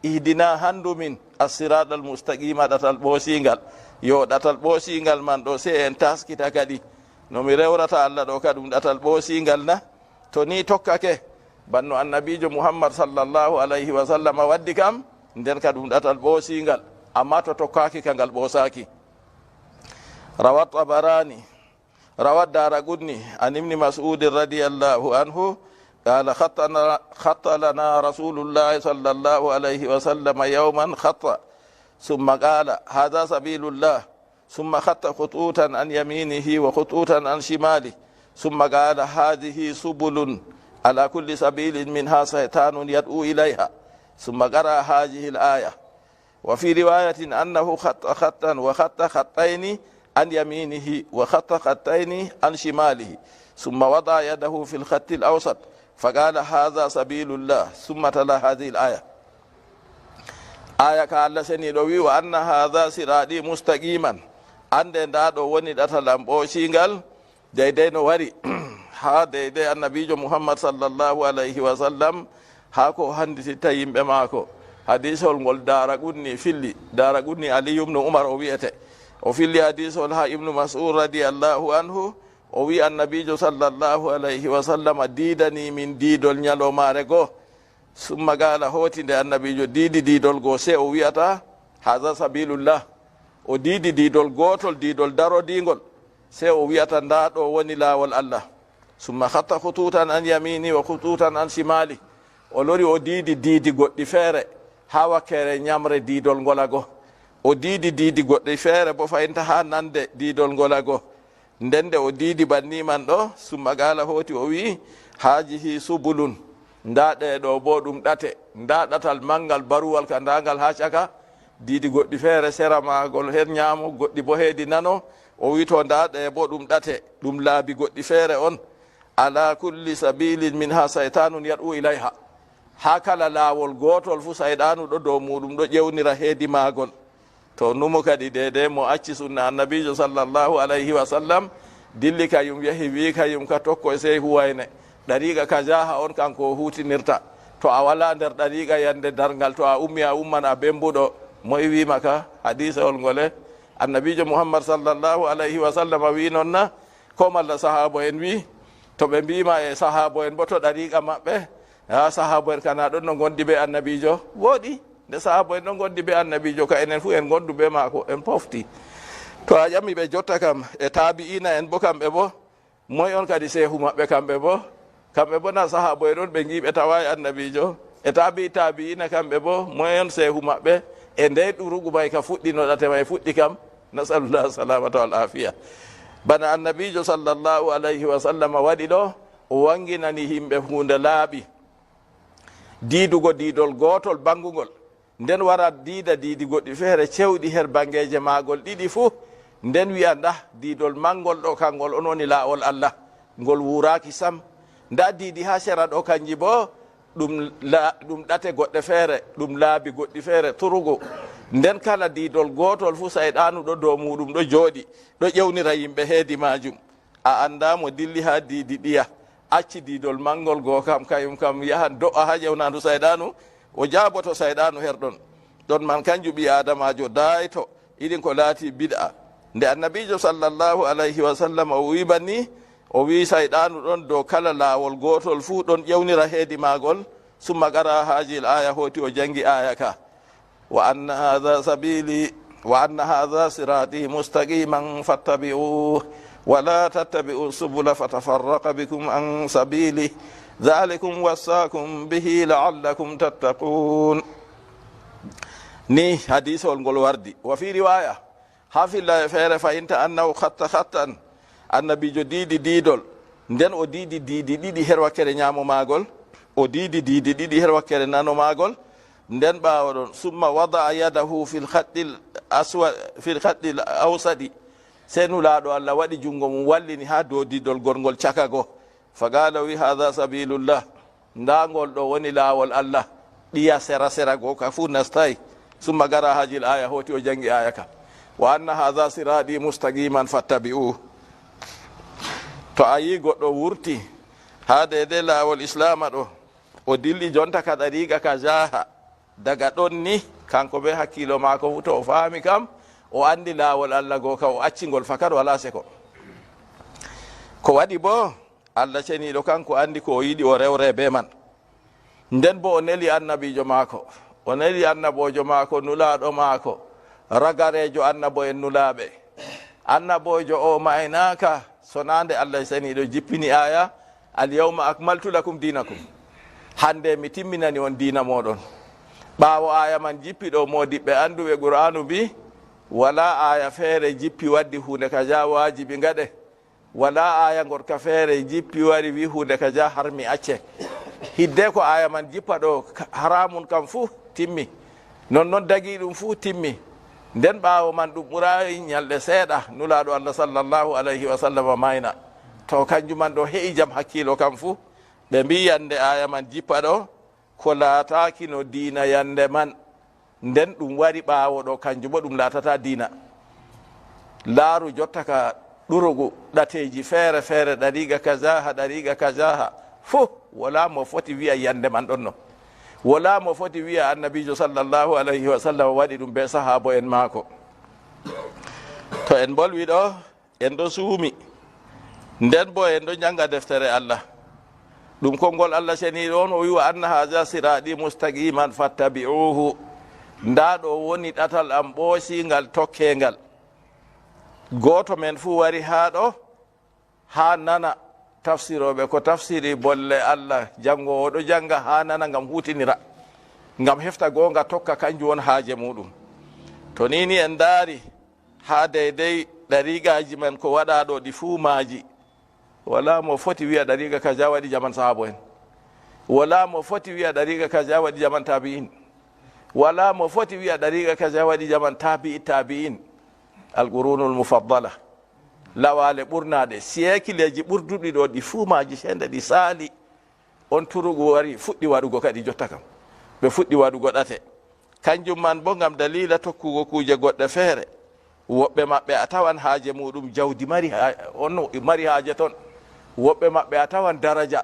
Ihdina, handu min, assirata almustaqima, ɗatal ɓoosiingal. Yo ɗatal ɓoosiingal man ɗo, sey en taskita kadi. No mi rewrata Allah ɗo ka ɗum ɗatal ɓoosiingal na? To ni tokkake, banno annabiijo Muhammad sallallahu alayhi wa sallam waddi kam, nden ka ɗum ɗatal ɓoosiingal. Amma to tokkaaki ka, ngal ɓoosaaki. روى الطبراني، روى الدارقطني عن ابن مسعود رضي الله عنه قال: خط لنا، خط لنا رسول الله صلى الله عليه وسلم يوما خطا، ثم قال: هذا سبيل الله، ثم خط خطوطا عن يمينه وخطوطا عن شماله، ثم قال: هذه سبل، على كل سبيل منها شيطان يدعو إليها، ثم قرأ هذه الآية. وفي رواية أنه خط خطا وخط خطين عن يمينه وخط خطين عن شماله، ثم وضع يده في الخط الأوسط فقال: هذا سبيل الله، ثم تلا هذه الآية. Aaya ka Allah seniiɗo wi: وأن هذا صراطي مستقيما. Annde ndaa ɗo woni ɗatal am ɓoocingal, deydey no wari haa deydey Annabiijo Muhammad sallallahu alayhi wa sallam, haa ko o hanndititta yimɓe maako. Hadiisol ngol Daaraqutni filli, Daaraqutni Aliyyu ibnu Umar o wi'ete. O filli hadiisol haa Ibnu Mas'ud radiyallahu anhu, o wi Annabiijo sallallahu alayhi wa sallam diidani min diidol nyaloomaare goo. Summa qaala, hooti nde Annabiijo diidi diidol goo, sey o wi'ata, "Haza sabiilullah." O diidi diidol gootol, diidol darodiingol, sey o wi'ata, "Ndaa ɗo woni laawol Allah." Summa khatta khutuutan an yamiini wa khutuutan an shimaali. O lori o diidi diidi goɗɗi feere haa wakkeere nyamre diidol ngola goo. O diidi diidi goɗɗi feere boo fayinta haa nande diidol ngola goo. Nden nde o diidi banni man ɗo, summa qaala, hooti o wi'i, "Haazihi subulun, ndaa ɗee ɗo boo ɗum ɗate, ndaa ɗatal manngal baruwal ka ndaangal haa caka, diidi goɗɗi feere sera maagol her nyaamo, goɗɗi boo heedi nano." O wi'i, "To ndaa ɗee boo ɗum ɗate, ɗum laabi goɗɗi feere on. Ala kulli sabilin minha saytanun yad'u ilayha." Haa kala laawol gootol fuu, sayɗaanu ɗo dow muuɗum ɗo ƴewnira heedi maagol. To numo kadi deydey mo acci sunna Annabiijo sallallahu alayhi wa sallam, dilli kayum, yahi wi'i kayum ka tokko e sey huwayne. Ɗariiqa ka jaaha on kanko o huutinirta. To a walaa nder ɗariiqa yande darngal, to a ummi a umman a bembuɗo. Moy wi'i ma ka hadiisawol ngole? Annabiijo Muhammad sallallahu alayhi wa sallam wi'i non na? Ko malla sahaabo en wi'i? To ɓe mbi'i ma e sahaabo en boo to ɗariiqa maɓɓe, haa sahaabo en kana ɗon no ngondi bee Annabiijo? Wooɗi. Nde sahaabo en ɗon ngondi bee Annabiijo, ka enen fuu en ngondu bee maako, en pofti. To a ƴami ɓe jotta kam, e taabi'iina en boo kamɓe boo, moy on kadi seehu maɓɓe kamɓe boo? Kamɓe boo na sahaabo en on ɓe ngi'i ɓe tawaay Annabiijo? E taabi'i taabi'iina kamɓe boo, moy on seehu maɓɓe? E ndey ɗurugu may ka fuɗɗi, no ɗate may fuɗɗi kam? Nasalullah salamata wal afiya. Bana Annabiijo sallallahu alayhi wa sallam waɗi ɗo, o waŋginani yimɓe huunde laaɓi. Diidugo diidol gootol banngungol, nden wara diida diidi goɗɗi feere cewɗi her banngeeje maagol ɗiɗi fuu, nden wi'a, "Ndah, diidol manngol ɗo, kanngol on woni laawol Allah, ngol wuuraaki sam. Ndah, diidi haa sera ɗo, kanji boo ɗum la-, ɗum ɗate goɗɗe feere, ɗum laabi goɗɗi feere turugu." Nden kala diidol gootol fuu, sayɗaanu ɗo dow muuɗum ɗo jooɗi, ɗo ƴewnira yimɓe heedi maajum. A anndaa mo dilli haa diidi ɗiya, acci diidol manngol goo kam, kayum kam yahan do'a haa ƴewnaandu sayɗaanu, o jaaboto sayɗaanu her ɗon. Ɗon man kanjum ɓii-aadamaajo daayto irin ko laati bid'a. Nde Annabiijo sallallahu alayhi wa sallam o wi'i banni, o wi'i sayɗaanu ɗon dow kala laawol gootol fuu ɗon ƴewnira heedi maagol, summa qara'a haazihil aaya, hooti o janngi aaya ka. وأن هذا سبيلي، وأن هذا صراطي مستقيما فاتبعوه، ولا تتبعوا السبل فتفرق بكم عن سبيله، ذلكم وصاكم به لعلكم تتقون. Ni hadiisol ngol wardi. Wa fii riwaaya, haa fillaaye feere fayinta, "Annahu khatta khattan." Annabiijo diidi diidol. Nden o diidi diidi ɗiɗi her wakkere nyaamo maagol, o diidi diidi ɗiɗi her wakkere nano maagol. Nden ɓaawo ɗon, "Summa wada'a yadahu fil khattil aswa-, fil khattil awsadi." Sey Nulaaɗo Allah waɗi junngo mum wallini haa dow diidol gorngol caka goo. Fa qaala, o wi'i, "Haadha sabiilullah." Ndaa ngol ɗo woni laawol Allah. Ɗiya sera sera goo ka fuu nastaay. Summa qara'a haazihil aaya, hooti o janngi aaya ka. "Wa anna haadha siraaɗi mustaqiman fattabi'uuhu." To a yi'i goɗɗo wurti haa deydey laawol Islaama ɗo, o dilli jonta ka ɗariiqa ka jaaha, daga ɗon ni, kanko bee hakkiilo maako fuu, to o faami kam, o anndi laawol Allah goo ka, o acci ngol fakat, walaa seko. Ko waɗi boo, Allah ceniiɗo kanko anndi ko o yiɗi o rewre bee man. Nden boo o neli annabiijo maako, o neli annaboojo maako, nulaaɗo maako, ragareejo annabo'en nulaaɓe. Annaboojo o maaynaaka, sonaa nde Allah seniiɗo jippini aaya, "Al yawma akmaltu lakum dinakum." Hannde mi timminani on diina mooɗon. Ɓaawo aaya man jippi ɗo, moodiɓɓe annduɓe Qur'aanu mbi, walaa aaya feere jippi waddi huunde ka ja waajibi ngaɗe. Walaa aaya ngorka feere jippi wari wi huunde ka ja har mi acce. Hidde ko aaya man jippa ɗo, ka-, haramun kam fuu timmi. Non non dagii ɗum fuu timmi. Nden ɓaawo man ɗum ɓuraay nyalɗe seeɗa, Nulaaɗo Allah sallallahu alayhi wa sallam maayna. To kanjum man ɗo he'i jam hakkiilo kam fuu. Ɓe mbi yande aaya man jippa ɗo, ko laataaki no diina yande man. Nden ɗum wari ɓaawo ɗo, kanjum bo ɗum laatata diina. Laaru jotta ka ɗurugu ɗateeji feere feere, ɗariiga kazaha, ɗariiga kazaha. Fuu, wala mo foti wi'a yande man ɗonno. Wala mo foti wi'a Annabiijo sallallahu alayhi wa sallam waɗi ɗum be sahaabo en maako. To en mbolwi ɗo, en ɗo suumi. Nden bo en ɗo njanga deftere Allah. Ɗum konngol Allah seniiɗo on, o wi, "Wa anna haza siraɗi mustaqiman fattabi'uhu." Ndaa ɗo woni ɗatal am ɓoosingal, tokkeengal. Gooto men fuu wari haa ɗo, haa nana tafsirooɓe ko tafsiri bolle Allah, janngo o ɗo jannga haa nana ngam huutinira, ngam hefta goonga tokka, kanjum won haaje muuɗum. To nii ni en ndaari haa deydey ɗariigaaji men ko waɗaa ɗo ɗi fuu maaji, wala mo foti wi'a ɗariiga kaza waɗi jaman sahaabo en. Wala mo foti wi'a ɗariiga kaza waɗi jaman taabi'in. Wala mo foti wi'a ɗariiga kaza waɗi jaman taabi'i taabi'in. Al-qurunul mufaddala. Lawaale ɓurnaaɗe, siyekileeji ɓurduɗi ɗo, ɗi fuu maaji seende ɗi saali. On turugu wari, fuɗɗi waɗugo kadi jotta kam. Ɓe fuɗɗi waɗugo ɗate. Kanjum man bo ngam daliila tokkugo kuuje goɗɗe feere. Woɓɓe maɓɓe a tawan haaje muuɗum jawdi mari ha-, on mari haaje ton. Woɓɓe maɓɓe a tawan daraja.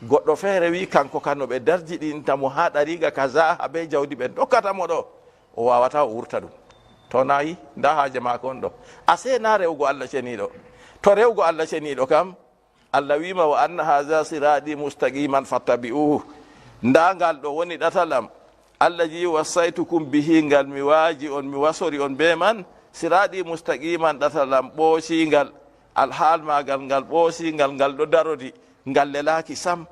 Goɗɗo feere wi kanko kano ɓe darjiɗinta mo haa ɗariiga kaza haa be jawdi ɓe dokkata mo ɗo. O waawata o wurta ɗum. To nayi, ndaa haaje maako on ɗo. Asee naa rewgo Allah ceniiɗo. To rewgo Allah ceniiɗo kam, Allah wiima, "Wa anna haza siraɗi mustaqiman fattabi'uhu." Ndaa ngal ɗo woni ɗatal am. Allazi wassaytukum bihi, ngal mi waaji on, mi wasori on be man. Siraɗi mustaqiman, ɗatal am ɓoosingal. Alhaal maagal ngal ɓoosingal, ngal ɗo darodi, ngal lelaaki sam.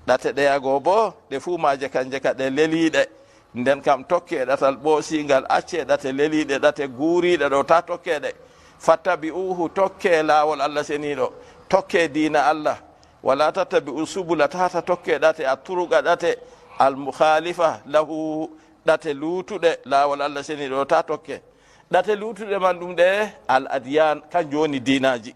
Ɗate ɗeya goo boo, ɗe fuu maaje kanje ka ɗe leliiɗe. Nden kam, tokkee ɗatal ɓoosiingal, accee ɗate leliiɗe, ɗate guuriiɗe ɗo, taa tokkee ɗe. "Fattabi'uhu", tokkee laawol Allah Seniiɗo, tokkee diina Allah. "Wala tattabi'u subula", taa tokkee ɗate, "atturuqa", ɗate, "al-mukhalifa lahu", ɗate luutuɗe laawol Allah Seniiɗo, taa tokkee. Ɗate luutuɗe man ɗum ɗe, al-adyan, kanjum woni diinaaji.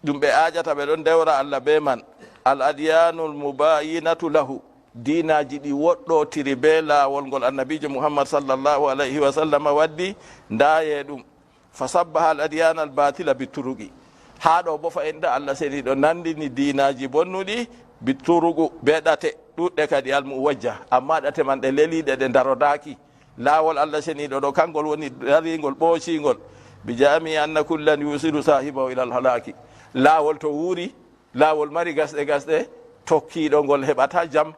Ɗum ɓe aajata, ɓe ɗon dewra Allah bee man. "Al-adyanul mubayyinatu lahu", diinaaji ɗi woɗɗootiri bee laawol ngol Annabiijo Muhammad sallallahu alayhi wa sallam waddi, ndaayee ɗum. "Fa sabbaha al-adyana al-batila bitturuqi." Haa ɗo boo fa'inta Allah Seniiɗo nanndini diinaaji bonnuɗi bitturuqu, bee ɗate ɗuuɗɗe kadi al-muwajja, ammaa ɗate man ɗe leliiɗe, ɗe ndarodaaki. Laawol Allah Seniiɗo ɗo, kangol woni dariingol, ɓoosiingol. "Bi jami anna kullan yusilu sahibahu ilal halaki." Laawol to wuuri, laawol mari gasɗe gasɗe, tokkiiɗo ngol heɓata jam.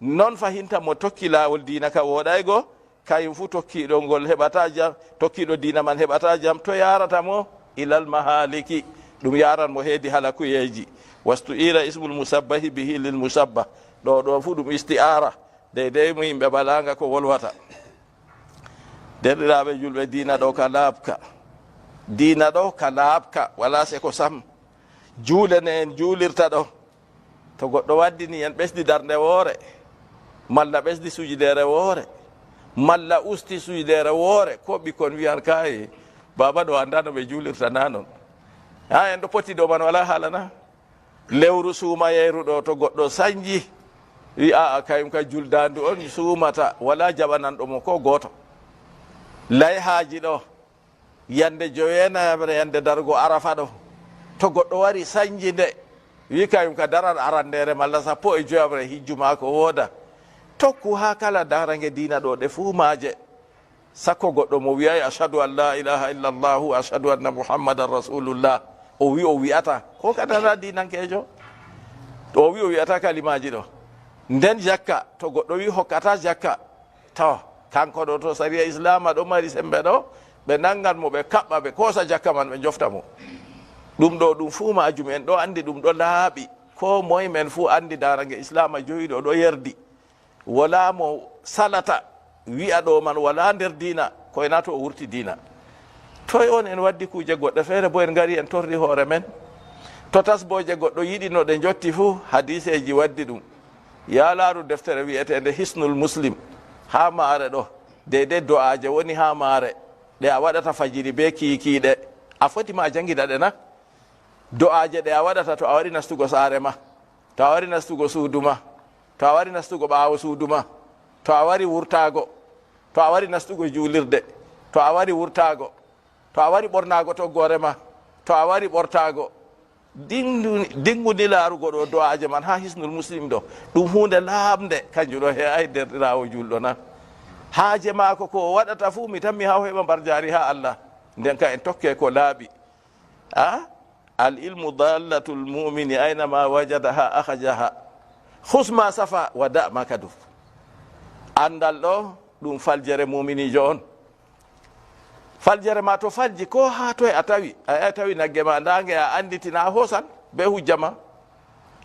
Non fahinta mo tokki laawol diina ka wooɗaygo, kayum fuu tokkiiɗo ngol heɓata jam, tokkiiɗo diina man heɓata jam. To yaarata mo? Ilal mahaliki. Ɗum yaaran mo heedi halakuyeeji. "Wastu'ira ismul musabbahi bihi lil musabbah." Ɗo, ɗo fuu ɗum isti'ara. Deydey mo yimɓe balaanga ko wolwata. Derɗiraaɓe julɓe, diina ɗo ka laaɓka. Diina ɗo ka laaɓka, walaa seko sam. Juulene en juulirta ɗo. To goɗɗo waddini en ɓesdi darnde woore, malla ɓesdi sujideere woore, malla usti sujideere woore, ko ɓikkon wi'an, "Kaay, baaba ɗo anndaa no ɓe juulirta, naa non?" Haa en ɗo poti dow man, walaa haala na? Lewru suumayeyru ɗo, to goɗɗo sanji, wi, "A'a, kayum ka juldaandu on suumata, walaa jaɓananɗo mo ko gooto." Layhaaji ɗo, yande jowenayaɓre, yande dargo Arafa ɗo, to goɗɗo wari sanji nde, wi, "Kayum ka daran arandeere malla sappo e joyaɓre, hijju maako wooda." Tokku haa kala daarange diina ɗo, ɗe fuu maaje. Sakko goɗɗo mo wi'ay, "Ashhadu an la ilaha illa Allahu wa ashhadu anna Muhammadan rasulullah." O wi, o wi'ata, ko ka dara diinankeejo? O wi, o wi'ata kalimaaji ɗo. Nden jakka, to goɗɗo wi hokkata jakka, to, kanko ɗo, to sariya Islaama ɗo mari sembe ɗo, ɓe nanngan mo, ɓe kaɓɓa, ɓe koosa jakka man, ɓe njofta mo. Ɗum ɗo, ɗum fuu maajum en ɗo anndi ɗum ɗo laaɓi. Koo moy men fuu anndi darange Islaama jowiiɗo ɗo yerdi. Walaa mo salata wi'a ɗo man walaa nder diina, koyna to o wurti diina. Toy on en waddi kuuje goɗɗe feere bo en ngari en torri hoore men? To tasbooje goɗɗo yiɗi no ɗe njotti fuu, hadiiseeji waddi ɗum. Yaa laaru deftere wi'eteende Hisnul Muslim, haa maare ɗo, deydey do'aaje woni haa maare, ɗe a waɗata fajiri bee kiikiiɗe. A foti ma a janngina ɗe na? Do'aaje ɗe a waɗata to a wari nastugo saare ma, to a wari nastugo suudu ma, to a wari nastugo ɓaawo suudu ma, to a wari wurtaago, to a wari nastugo juulirde, to a wari wurtaago, to a wari ɓornaago toggoore ma, to a wari ɓortaago. Dindu-, dingu ni laarugo ɗo do'aaje man haa Hisnul Muslim ɗo. Ɗum huunde laaɓnde, kanjum ɗo he'aay deerɗiraawo juulɗo na. Haaje maako ko o waɗata fuu, mi tammi haa o heɓa mbarjaari haa Allah. Nden ka en tokke ko laaɓi. A? Al ilmu dallatul mu'mini aynama wajadaha akhajaha. Khus ma safa wa da ma kaduf. Anndal ɗo, ɗum faljere muuminiijo on. Faljere ma to falji, ko haa toy a tawi, a yahi tawi nagge ma ndaange, a annditi na a hoosan bee hujja ma.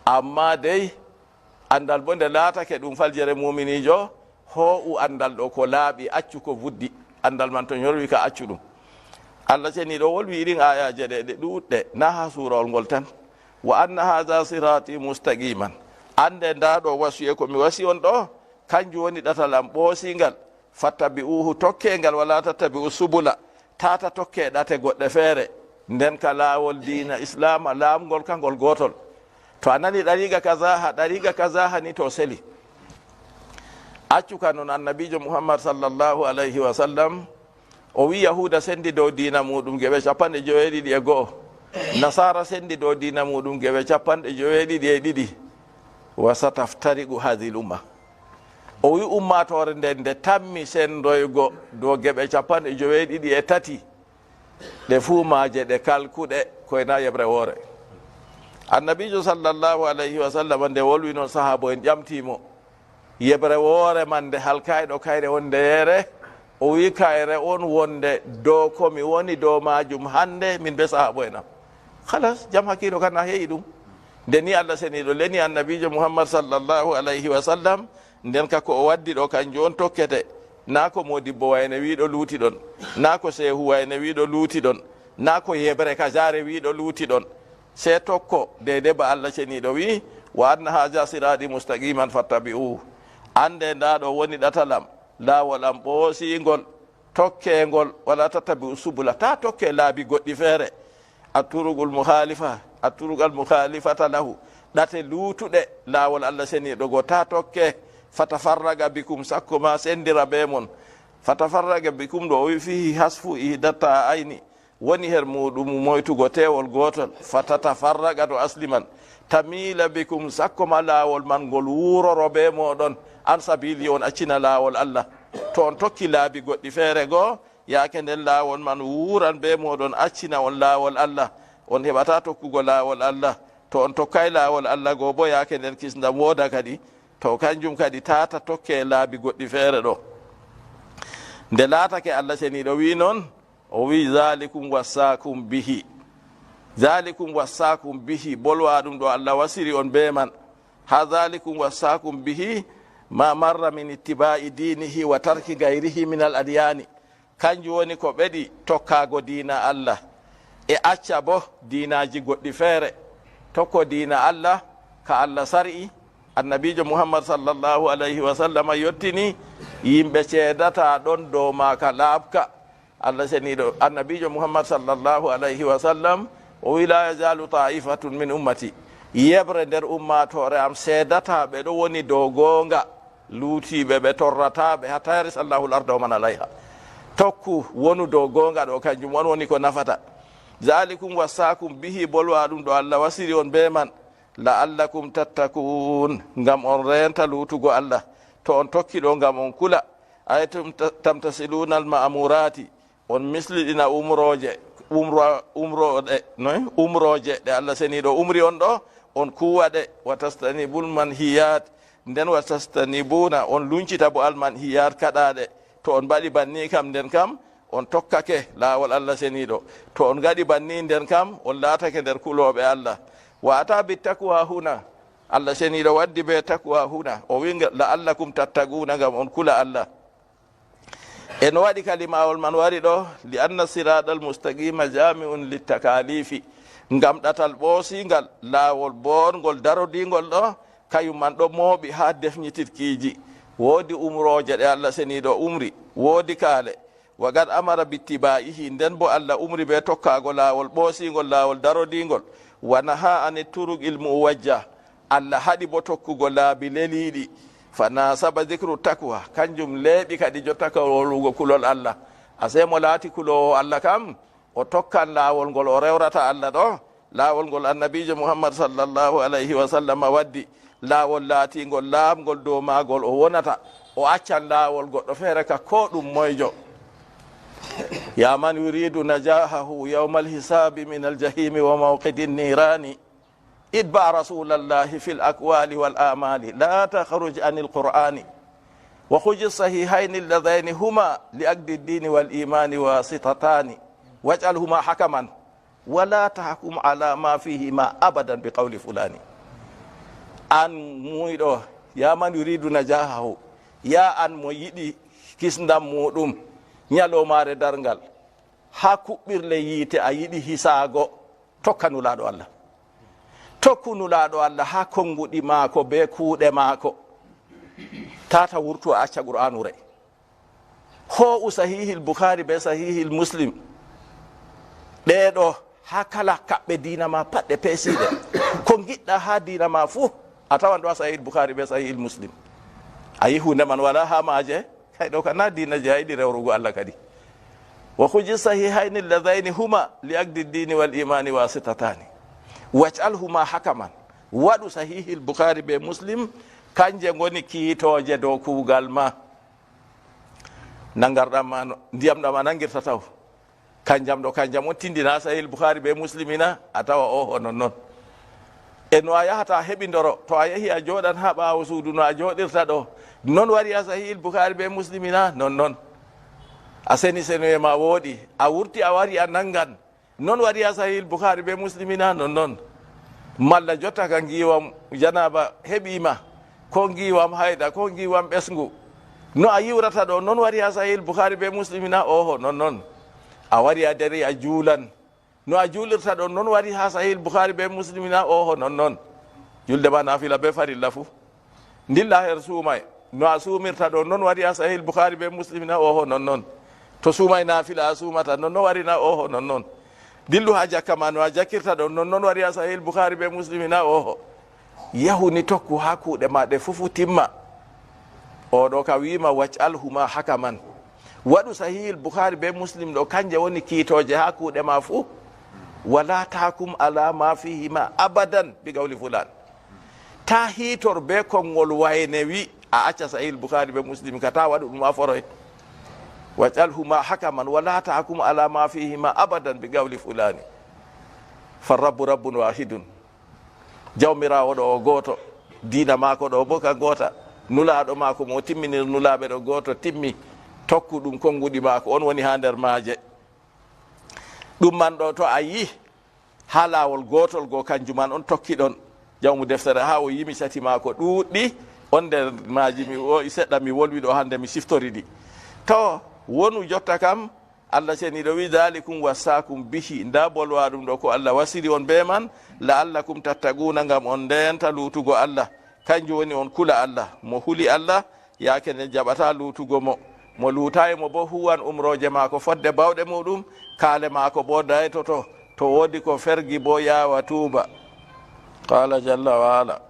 Ammaa dey, anndal boo nde laatake ɗum faljere muuminiijo, hoo'u anndal ɗo ko laaɓi, accu ko vuddi. Anndal man to nyorwi ka, accu ɗum. Allah Ceniiɗo wolwi irin aayaaje ɗe, ɗe ɗuuɗɗe, na haa suurawol ngol tan. Wa anna haadha siraati mustaqiman. Annde ndaa ɗo wasuye ko mi wasi on ɗo, kanjum woni ɗatal am ɓoosiingal. Fattabi'uhu, tokkee ngal, wala tattabi'u subula, tata tokkee ɗate goɗɗe feere. Nden ka laawol diina Islaama laaɓngol ka ngol gootol. To a nani ɗariiga kazaha, ɗariiga kazaha ni to seli. Accu ka non Annabiijo Muhammad sallallahu alayhi wa sallam, o wi'i Yahuuda sendi dow diina muuɗum geɓe cappanɗe joweeɗiɗi e go'o. Nasaara sendi dow diina muuɗum geɓe cappanɗe joweeɗiɗi e ɗiɗi. Wa sataftariqu hadhihi l-umma. O wi'i ummaatoore nden nde tammi sendoygo dow geɓe cappanɗe joweeɗiɗi e tati, ɗe fuu maaje ɗe kalkuɗe, koy na yeɓre woore. Annabiijo sallallahu alayhi wa sallam nde wolwi non, sahaabo en ƴamti mo, yeɓre woore man nde halkayɗo kayre on ndeyeere? O wi'i kayre on wonde dow ko mi woni dow maajum hannde, min be sahaabo en am. Khalas, jam hakiilo kan a he'i ɗum. Nde ni Allah Seniiɗo leni Annabiijo Muhammad sallallahu alayhi wa sallam, nden ka ko o waddi ɗo, kanjum on tokkete. Naa ko moodibbo wayne wi'ɗo luuti ɗon, naa ko seehu wayne wi'ɗo luuti ɗon, naa ko yeɓre kazaare wi'ɗo luuti ɗon. Sey tokko deydey ba Allah Ceniiɗo wi'i, "Wa anna haadha siraati mustaqiman fattabi'uhu." Annde ndaa ɗo woni ɗatal am, laawol am ɓoosiingol, tokkee ngol, "wala tattabi'u subula." Taa tokkee laabi goɗɗi feere. Atturuqul mukhalifa, atturuqal mukhalifata lahu. Ɗate luutuɗe laawol Allah Seniiɗo go, taa tokkee. Fatafarraqa bikum, sakko ma sendira bee mon. Fatafarraqa bikum ɗo o wi'i fihi hasfu ihdatta ayni. Woni her muuɗum moytugo teewol gootol. Fatatafarraqa to asli man. Tamiila bikum, sakko ma laawol man ngol wuuroro bee mooɗon. An sabili, on accina laawol Allah. To on tokki laabi goɗɗi feere goo, yaake nden laawol man wuuran bee mooɗon, accina on laawol Allah. On heɓataa tokkugo laawol Allah. To on tokkaay laawol Allah goo boo, yaake nden kisndam wooda kadi. To kanjum kadi, tata tokkee laabi goɗɗi feere ɗo. Nde laatake Allah Seniiɗo wi'i non, o wi'i, "Zaalikum wassaakum bihi." Zaalikum wassaakum bihi, bolwa ɗum ɗo Allah wasiri on bee man. Haa zaalikum wassaakum bihi ma marra min ittibaa'i diinihi wa tarki gayrihi min al adyaani. Kanjum woni ko ɓeɗi tokkaago diina Allah e acca boo diinaaji goɗɗi feere. Tokko diina Allah ka Allah sar'i, Annabiijo Muhammad sallallahu alayhi wa sallam yottini, yimɓe ceedataa ɗon dow maaka laaɓka. Allah Seniiɗo, Annabiijo Muhammad sallallahu alayhi wa sallam, o wi'i, "Laa yazaalu taa'ifatun min ummati." Yeɓre nder ummaatoore am seedataa ɓe ɗo woni dow goonga. Luutiiɓe ɓe torrataa ɓe, "hattaa yarisa Allahu l-arda wa man alayha." Tokku, wonu dow goonga ɗo, kanjum on woni ko nafata. "Zaalikum wassaakum bihi", bolwa ɗum ɗo Allah wasiri on bee man. "La'allakum tattaquun", ngam on reenta luutugo Allah. To on tokki ɗo, ngam on kula. "Ay tum ta-, tamtasiluuna al-ma'muuraati", on misliɗina umrooje, umro-, umrooɗe, noy? Umrooje ɗe Allah Seniiɗo umri on ɗo, on kuuwa ɗe. "Wa tastanibul manhiyaat", nden "wa tastanibuuna", on luncita bo al-manhiyaat, kaɗaaɗe. To on mbaɗi banni kam, nden kam on tokkake laawol Allah seniiɗo. To on ngaɗi banni, nden kam on laatake nder kulooɓe Allah. Wa ata bi taqwa huna, Allah seniiɗo waddi be taqwa huna, o wi, "La'allakum tattaquna," ngam on kula Allah. E no waɗi kalimawol man wari ɗo? "Li anna siratal mustaqima jami'un littakalifi." Ngam ɗatal ɓoosingal, laawol boorngol, darodiingol ɗo, kayum man ɗo mooɓi haa defnyitirkiiji. Woodi umrooje ɗe Allah seniiɗo umri, woodi kaale. Wa qad amara bittiba'ihi, nden bo Allah umri be tokkaago laawol ɓoosingol, laawol darodiingol. Wa naha ani turuqil muwajja, Allah haɗi bo tokkugo laabi leliiɗi. Fa nasaba zikru taqwa, kanjum leeɓi kadi jotta ka wolugo kulol Allah. Asee mo laati kuloowo Allah kam, o tokkan laawol ngol o rewrata Allah ɗo, laawol ngol Annabiijo Muhammad sallallahu alayhi wa sallam waddi, laawol laatiingol laaɓngol dow maagol o wonata, o accan laawol goɗɗo feere ka koo ɗum moyjo. Ya man yuridu najahahu yawmal hisabi min al jahimi wa mawqidi nirani, itba rasulallahi fil aqwali wal amali, la takhruj anil qur'ani. Wa khuj sahihayni alladhayni huma li aqdi dini wal imani wasitatani, waj'alhuma hakaman, wala tahkum ala ma fihima abadan bi qawli fulani. An muuyɗo, ya man yuridu najahahu, ya an mo yiɗi kisndam muɗum, nyaloomaare darngal, haa kuɓɓirle yiite a yiɗi hisaago, tokka Nulaaɗo Allah. Tokku Nulaaɗo Allah haa konnguɗi maako bee kuuɗe maako. Tata wurtu a acca Qur'aanu re. Hoo'u Sahihil Bukhari bee Sahihil Muslim. Ɗee ɗo haa kala kaɓɓe diina ma pat ɗe peesiiɗe. Ko ngiɗɗa haa diina ma fuu, a tawan ɗo haa Sahihil Bukhari bee Sahihil Muslim. A yi huunde man walaa haa maaje? Kay ɗo ka na diina je a yiɗi rewrugo Allah kadi. Wa khuji sahihayni alladhayni huma li aqdi dini wal imani wasitatani. Waj'alhuma hakaman. Waɗu Sahihil Bukhari bee Muslim, kanje ngoni kiitooje dow kuugal ma. Nangarɗam ma no, ndiyam ɗam a nangirta taw. Kanjam ɗo, kanjam on tindina Sahihil Bukhari bee Muslimina, a tawa oho, nonnon. E no a yahata heɓindoro, to a yahi a jooɗan haa ɓaawo suudu, no a jooɗirta ɗo, non wari haa Sahihil Bukhari bee Muslimina, nonnon. A seni senoye ma wooɗi, a wurti a wari a nangan, non wari haa Sahihil Bukhari bee Muslimina, nonnon. Malla jotta ka ngiiwam janaba heɓi ma, ko ngiiwam hayda, ko ngiiwam ɓesngu. No a yiwrata ɗo, non wari haa Sahihil Bukhari bee Muslimina, oho, nonnon. A wari a dari a juulan. No a juulirta ɗon, non wari haa Sahihil Bukhari bee Muslimina, oho, nonnon. Julde ma naafila bee farilla fuu. Ndilla her suumay. No a suumirta ɗon, non wari haa Sahihil Bukhari bee Muslimina, oho, nonnon. To suumay naafila a suumata, nonnon wari na, oho, nonnon. Dillu haa jakka ma, no a jakkirta ɗon, nonnon wari haa Sahihil Bukhari bee Muslimina, oho. Yahu ni tokku haa kuuɗe ma ɗe fuu fuu timma. Oo ɗo ka wi'ima, "Waj'alhuma hakaman." Waɗu Sahihil Bukhari bee Muslim ɗo, kanje woni kiitooje haa kuuɗe ma fuu. "Wala tahkum ala ma fihima abadan bi qawli fulan." Ta hiitor bee konngol wayne wi a acca Sahihil Bukhari bee Muslim ka, ta waɗu ɗum haa foroy. "Waj'alhuma hakaman, wala tahkum ala ma fihima abadan bi qawli fulani." Fa rabbu rabbun wahidun. Jawmiraawo ɗo o gooto, diina maako ɗo boo ka ngoota, nulaaɗo maako mo o timminiri nulaaɓe ɗo gooto timmi, tokku ɗum, konnguɗi maako on woni haa nder maaje. Ɗum man ɗo to a yi haa laawol gootol go, kanjum man on tokki ɗon. Jawmu deftere haa o yimi cati maako ɗuuɗɗi, on nder maaji mi o seɗɗa mi wolwi ɗo hannde mi siftori ɗi. To wonu jotta kam, Allah seniiɗo wi, "Dhalikum wassakum bihi," ndaa bolwa ɗum ɗo ko Allah wasiri on bee man, "la'allakum tattaquna," ngam on ndeenta luutugo Allah. Kanjum woni on kula Allah. Mo huli Allah, yaake nden jaɓata luutugo mo. Mo luutaayi mo boo huuwan umrooje maako fodde baawɗe muuɗum, kaale maako boo daytoto. To woodi ko fergi boo yaawa tuuba. Qala jalla wa ala.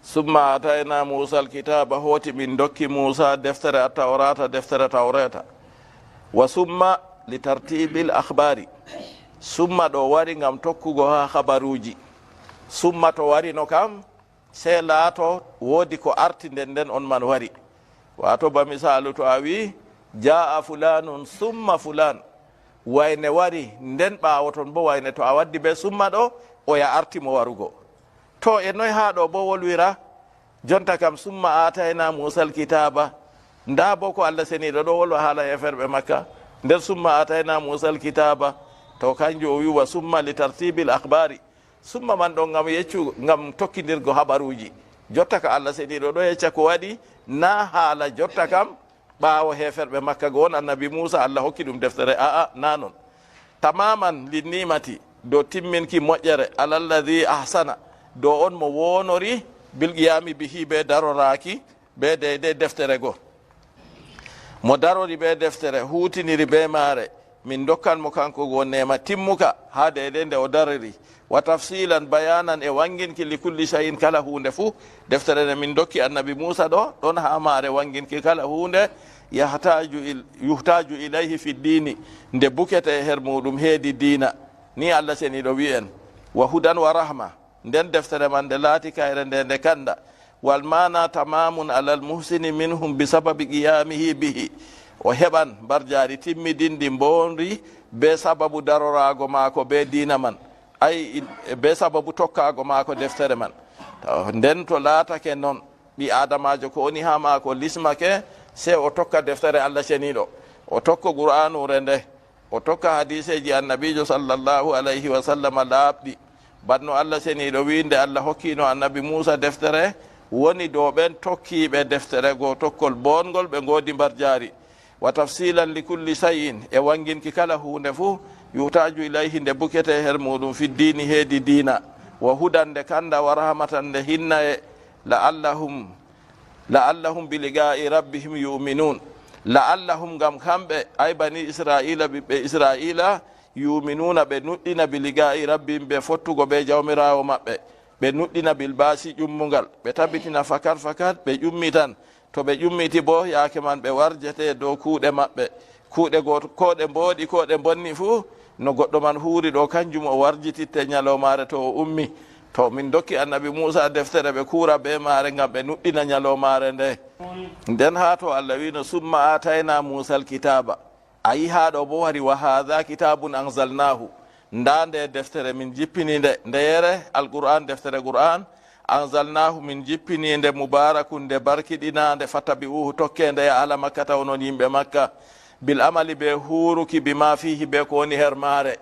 Summa atayna Musa alkitaba, hooti min dokki Musa deftere Attawrata, deftere Tawreta. Wa summa li tartibil akhbari. Summa ɗo wari ngam tokkugo haa habaruuji. Summa to warino kam, sey laato woodi ko arti nden nden on man wari. Waato ba misaalu to a wi'i, "Jaa'a fulanun summa fulan." Wayne wari, nden ɓaawo ton boo wayne to a waddi bee summa ɗo, oya arti mo warugo. To e noy haa ɗo boo wolwira? Jonta kam, "Summa aatayna Muusal kitaaba." Ndaa boo ko Allah seniiɗo ɗo wolwa haala heeferɓe Makka. Nder summa atayna Musa alkitaba, to kanjum o wi wa summa li tartibil akhbari. Summa man ɗon ngam yeccu, ngam tokkindirgo habaruuji. Jotta ka Allah seniiɗo ɗo yecca ko waɗi, na haala jotta kam, ɓaawo heeferɓe Makka go on annabi Muusa Allah hokki ɗum deftere. A'a, na non. Tamaman linnimati, dow timminki moƴƴere, alalladhi ahsana, dow on mo woonori, bil qiyami bihi, be daroraaki, be deydey deftere go. Mo darori be deftere, huutiniri be maare, min dokkan mo kanko go neema timmuka haa deydey nde o darori. Wa tafsilan bayanan e wanginki li kulli shay'in kala huunde fuu. Deftere nde min dokki annabi Muusa ɗo, ɗon haa maare wanginki kala huunde yahtaju il-, yuhtaju ilayhi fi diini, nde bukete e her muuɗum heedi diina. Ni Allah seniiɗo wi'i en, wa hudan wa rahma. Nden deftere man nde laati kayre nde nde kanda. Wal maana tamamun alal muhsini minhum bi sababi qiyamihi bihi. O heɓan mbarjaari timmidinndi mboondi be sababu daroraago maako be diina man. Ay, be sababu tokkaago maako deftere man. To, nden to laatake non, ɓi Aadamaajo ko woni haa maako lismake, sey o tokka deftere Allah ceniiɗo. O tokko Qur'aanuure nde. O tokka hadiiseeji Annabiijo sallallahu alayhi wa sallam laaɓɗi. Bana no Allah seniiɗo wi'i, nde Allah hokkino Annabi Muusa deftere, woni dow ɓen tokkiiɓe deftere go tokkol boongol, ɓe ngoodi mbarjaari. Wa tafsilan li kulli shay'in, e wanginki kala huunde fuu, yuhtaju ilayhi, nde bukete her muuɗum, fi diini, heedi diina. Wa hudan, nde kanda, wa rahmatan, nde hinnaye, la'allahum la'allahum bi liqa'i rabbihim yu'minun. La'allahum, ngam kamɓe, ay bani Isra'ila, ɓiɓɓe Isra'ila, yu'minuna, ɓe nuɗɗina, bi liqa'i rabbihim, be fottugo be Jawmiraawo maɓɓe. Ɓe nuɗɗina bil ba'si, ƴummungal. Ɓe tabitina fakat fakat, ɓe ƴummitan. To ɓe ƴummiti boo, yaake man ɓe warjete dow kuuɗe maɓɓe. Kuuɗe go, ko ɗe mbooɗi, ko ɗe mbonni fuu, no goɗɗo man huuri ɗo, kanjum o warjititte nyaloomaare to o ummi. To min dokki Annabi Muusa deftere ɓe kuura bee maare ngam ɓe nuɗɗina nyaloomaare nde. Nden haa to Allah wi'no, "Summa aatayna Muusa alkitaaba." A yi' haa ɗo boo wari, "Wa haadha kitaabun anzalnaahu." Ndaa nde deftere min jippini nde, ndeyere Alqur'aan, deftere Qur'aan, anzalnaahu, min jippini nde, mubaarakun, nde barkiɗinaande, fattabi'uuhu, tokkee nde, ya ahla Makkata, onon yimɓe Makka, bil amali, bee huuruki, bimaa fiihi, bee ko woni her maare.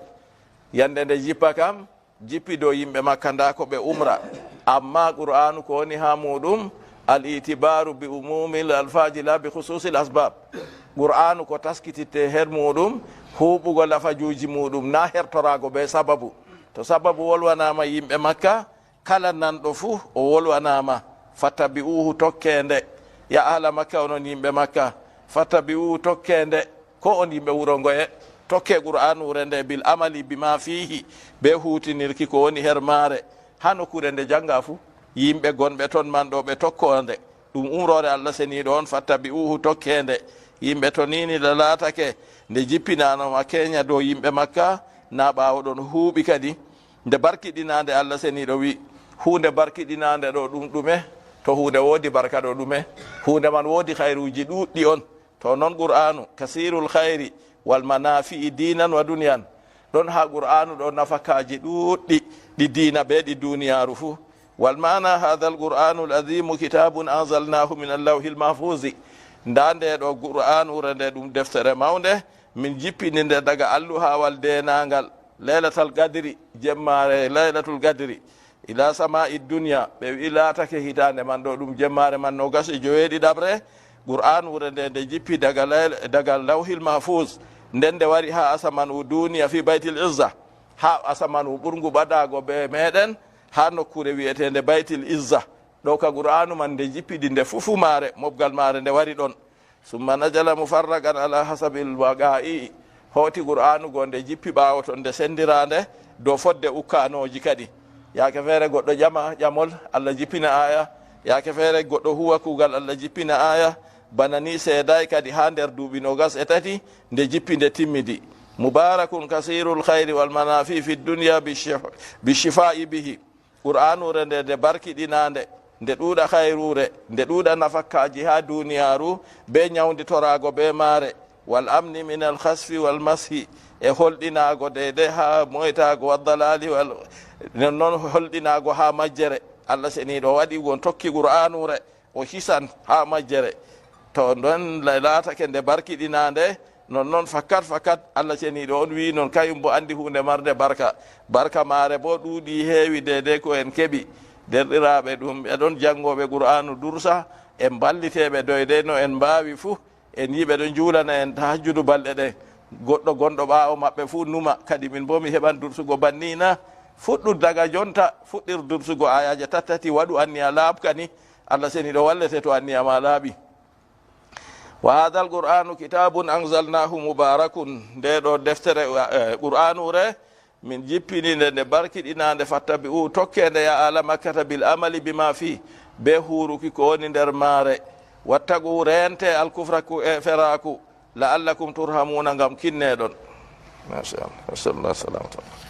Yande nde jippa kam, jippi dow yimɓe Makka, ndaa ko ɓe umra. Ammaa Qur'aanu ko woni haa muuɗum, al itibaaru bi umuumil alfaaji laa bi khusuusil asbaab. Qur'aanu ko taskititte her muuɗum, huuɓugo lafajuuji muuɗum, naa hertoraago bee sababu. To sababu wolwanaama yimɓe Makka, kala nanɗo fuu o wolwanaama, "Fattabi'uuhu, tokkee nde." Ya ahla Makka, onon yimɓe Makka, "Fattabi'uuhu, tokkee nde." Ko on yimɓe wuro ngoye, tokkee Qur'aanuure nde, bil amali bimaa fiihi, bee huutinirki ko woni her maare. Haa nokkuure nde jannga fuu, yimɓe gonɓe ton man ɗo ɓe tokkoo nde. Ɗum umroore Allah seniiɗo on, "Fattabi'uuhu, tokkee nde." Yimɓe to nii ni la-, laatake nde jippinaano ma keenya dow yimɓe Makka, naa ɓaawo ɗon huuɓi kadi. Nde barkiɗinaande, Allah seniiɗo wi'i, huunde barkiɗinaande ɗo ɗum ɗume? To huunde woodi barka ɗo ɗume? Huunde man woodi khayruuji ɗuuɗɗi on. To non Qur'aanu, kasiirul khayri wal manaafi'i diinan wa dunyan. Ɗon haa Qur'aanu ɗo nafakaaji ɗuuɗɗi ɗi diina bee ɗi duuniyaaru fuu. Wal maana haadhal Qur'aanul aziimu kitaabun anzalnaahu minal lawhil mahfuuzi. Ndaa nde ɗo Qur'aanuure nde ɗum deftere mawnde, min jippini nde daga alluhaawal deenaangal. Laylatal Qadri, jemmaare Laylatul Qadri, ila samaa'i dunya, ɓe wi'i laatake hitaande man ɗo ɗum jemmaare man noogas e joweeɗiɗaɓre. Qur'aanuure nde, nde jippi daga layl-, daga Lawhil Mahfuuz, nden nde wari haa asamanu duuniya fi Baytil Izza, haa asamanu ɓurngu ɓadaago bee meeɗen, haa nokkuure wi'eteende Baytil Izza. Ɗo ka Qur'aanu man nde jippidi nde fufu maare, mobgal maare nde wari ɗon. Summa nazala mufarraqan ala hasabil waqa'i. Hooti Qur'aanu go nde jippi ɓaawo ton nde senndiraande dow fodde ukkaanooji kadi. Yaake feere goɗɗo ƴama ƴamol, Allah jippina aaya. Yaake feere goɗɗo huwa kuugal, Allah jippina aaya. Bana ni seedaay kadi haa nder duuɓi noogas e tati nde jippi nde timmidi. Mubarakun kasirul khayri wal manafi fi dunya bi shif-, bi shifa'i bihi. Qur'aanuure nde, nde barkiɗinaande, nde ɗuuɗa khayruure, nde ɗuuɗa nafakaaji haa duuniyaaru, bee nyawditoraago bee maare, wal amni minal khasfi wal mashi, e holɗinaago deydey haa moytaago, wal dalali wal, non, non holɗinaago haa majjere. Allah seniiɗo waɗi won tokki Qur'aanuure, o hisan haa majjere. To nden la-, laatake nde barkiɗinaande, Non non, fakat fakat, Allah Ceniiɗo on wi'i non, kayum bo andi huunde marde barka. Barka maare bo ɗuuɗi, heewi deydey ko en keɓi. Derɗiraaɓe, ɗum eɗon janngooɓe Qur'aanu dursa, en balliteeɓe doydey no en mbaawi fuu, en yi'i ɓe ɗon njuulana en tahajjudu balɗe ɗen. Goɗɗo gonɗo ɓaawo maɓɓe fuu numa, kadi min bo mi heɓan dursugo banni na? Fuɗɗu daga jonta, fuɗɗir dursugo aayaaje tattati, waɗu anniya laaɓka ni. Allah Ceniiɗo wallete to anniya ma laaɓi. Wa haadal Qur'aanu kitaabun anzalnaahu mubaarakun. Nde ɗo deftere, eh, Qur'aanu re, min jippini nde, nde barkiɗinaande. Fattabi'u, tokkee nde, ya aala Makkata, bil amali bima fi, be huuruki ko woni nder maare. Wattaqu, reente, al kufra, ku-, e feraaku, la'allakum turhamuuna, ngam kinneɗon. Masha Allah. Sallallahu alaihi wasallam.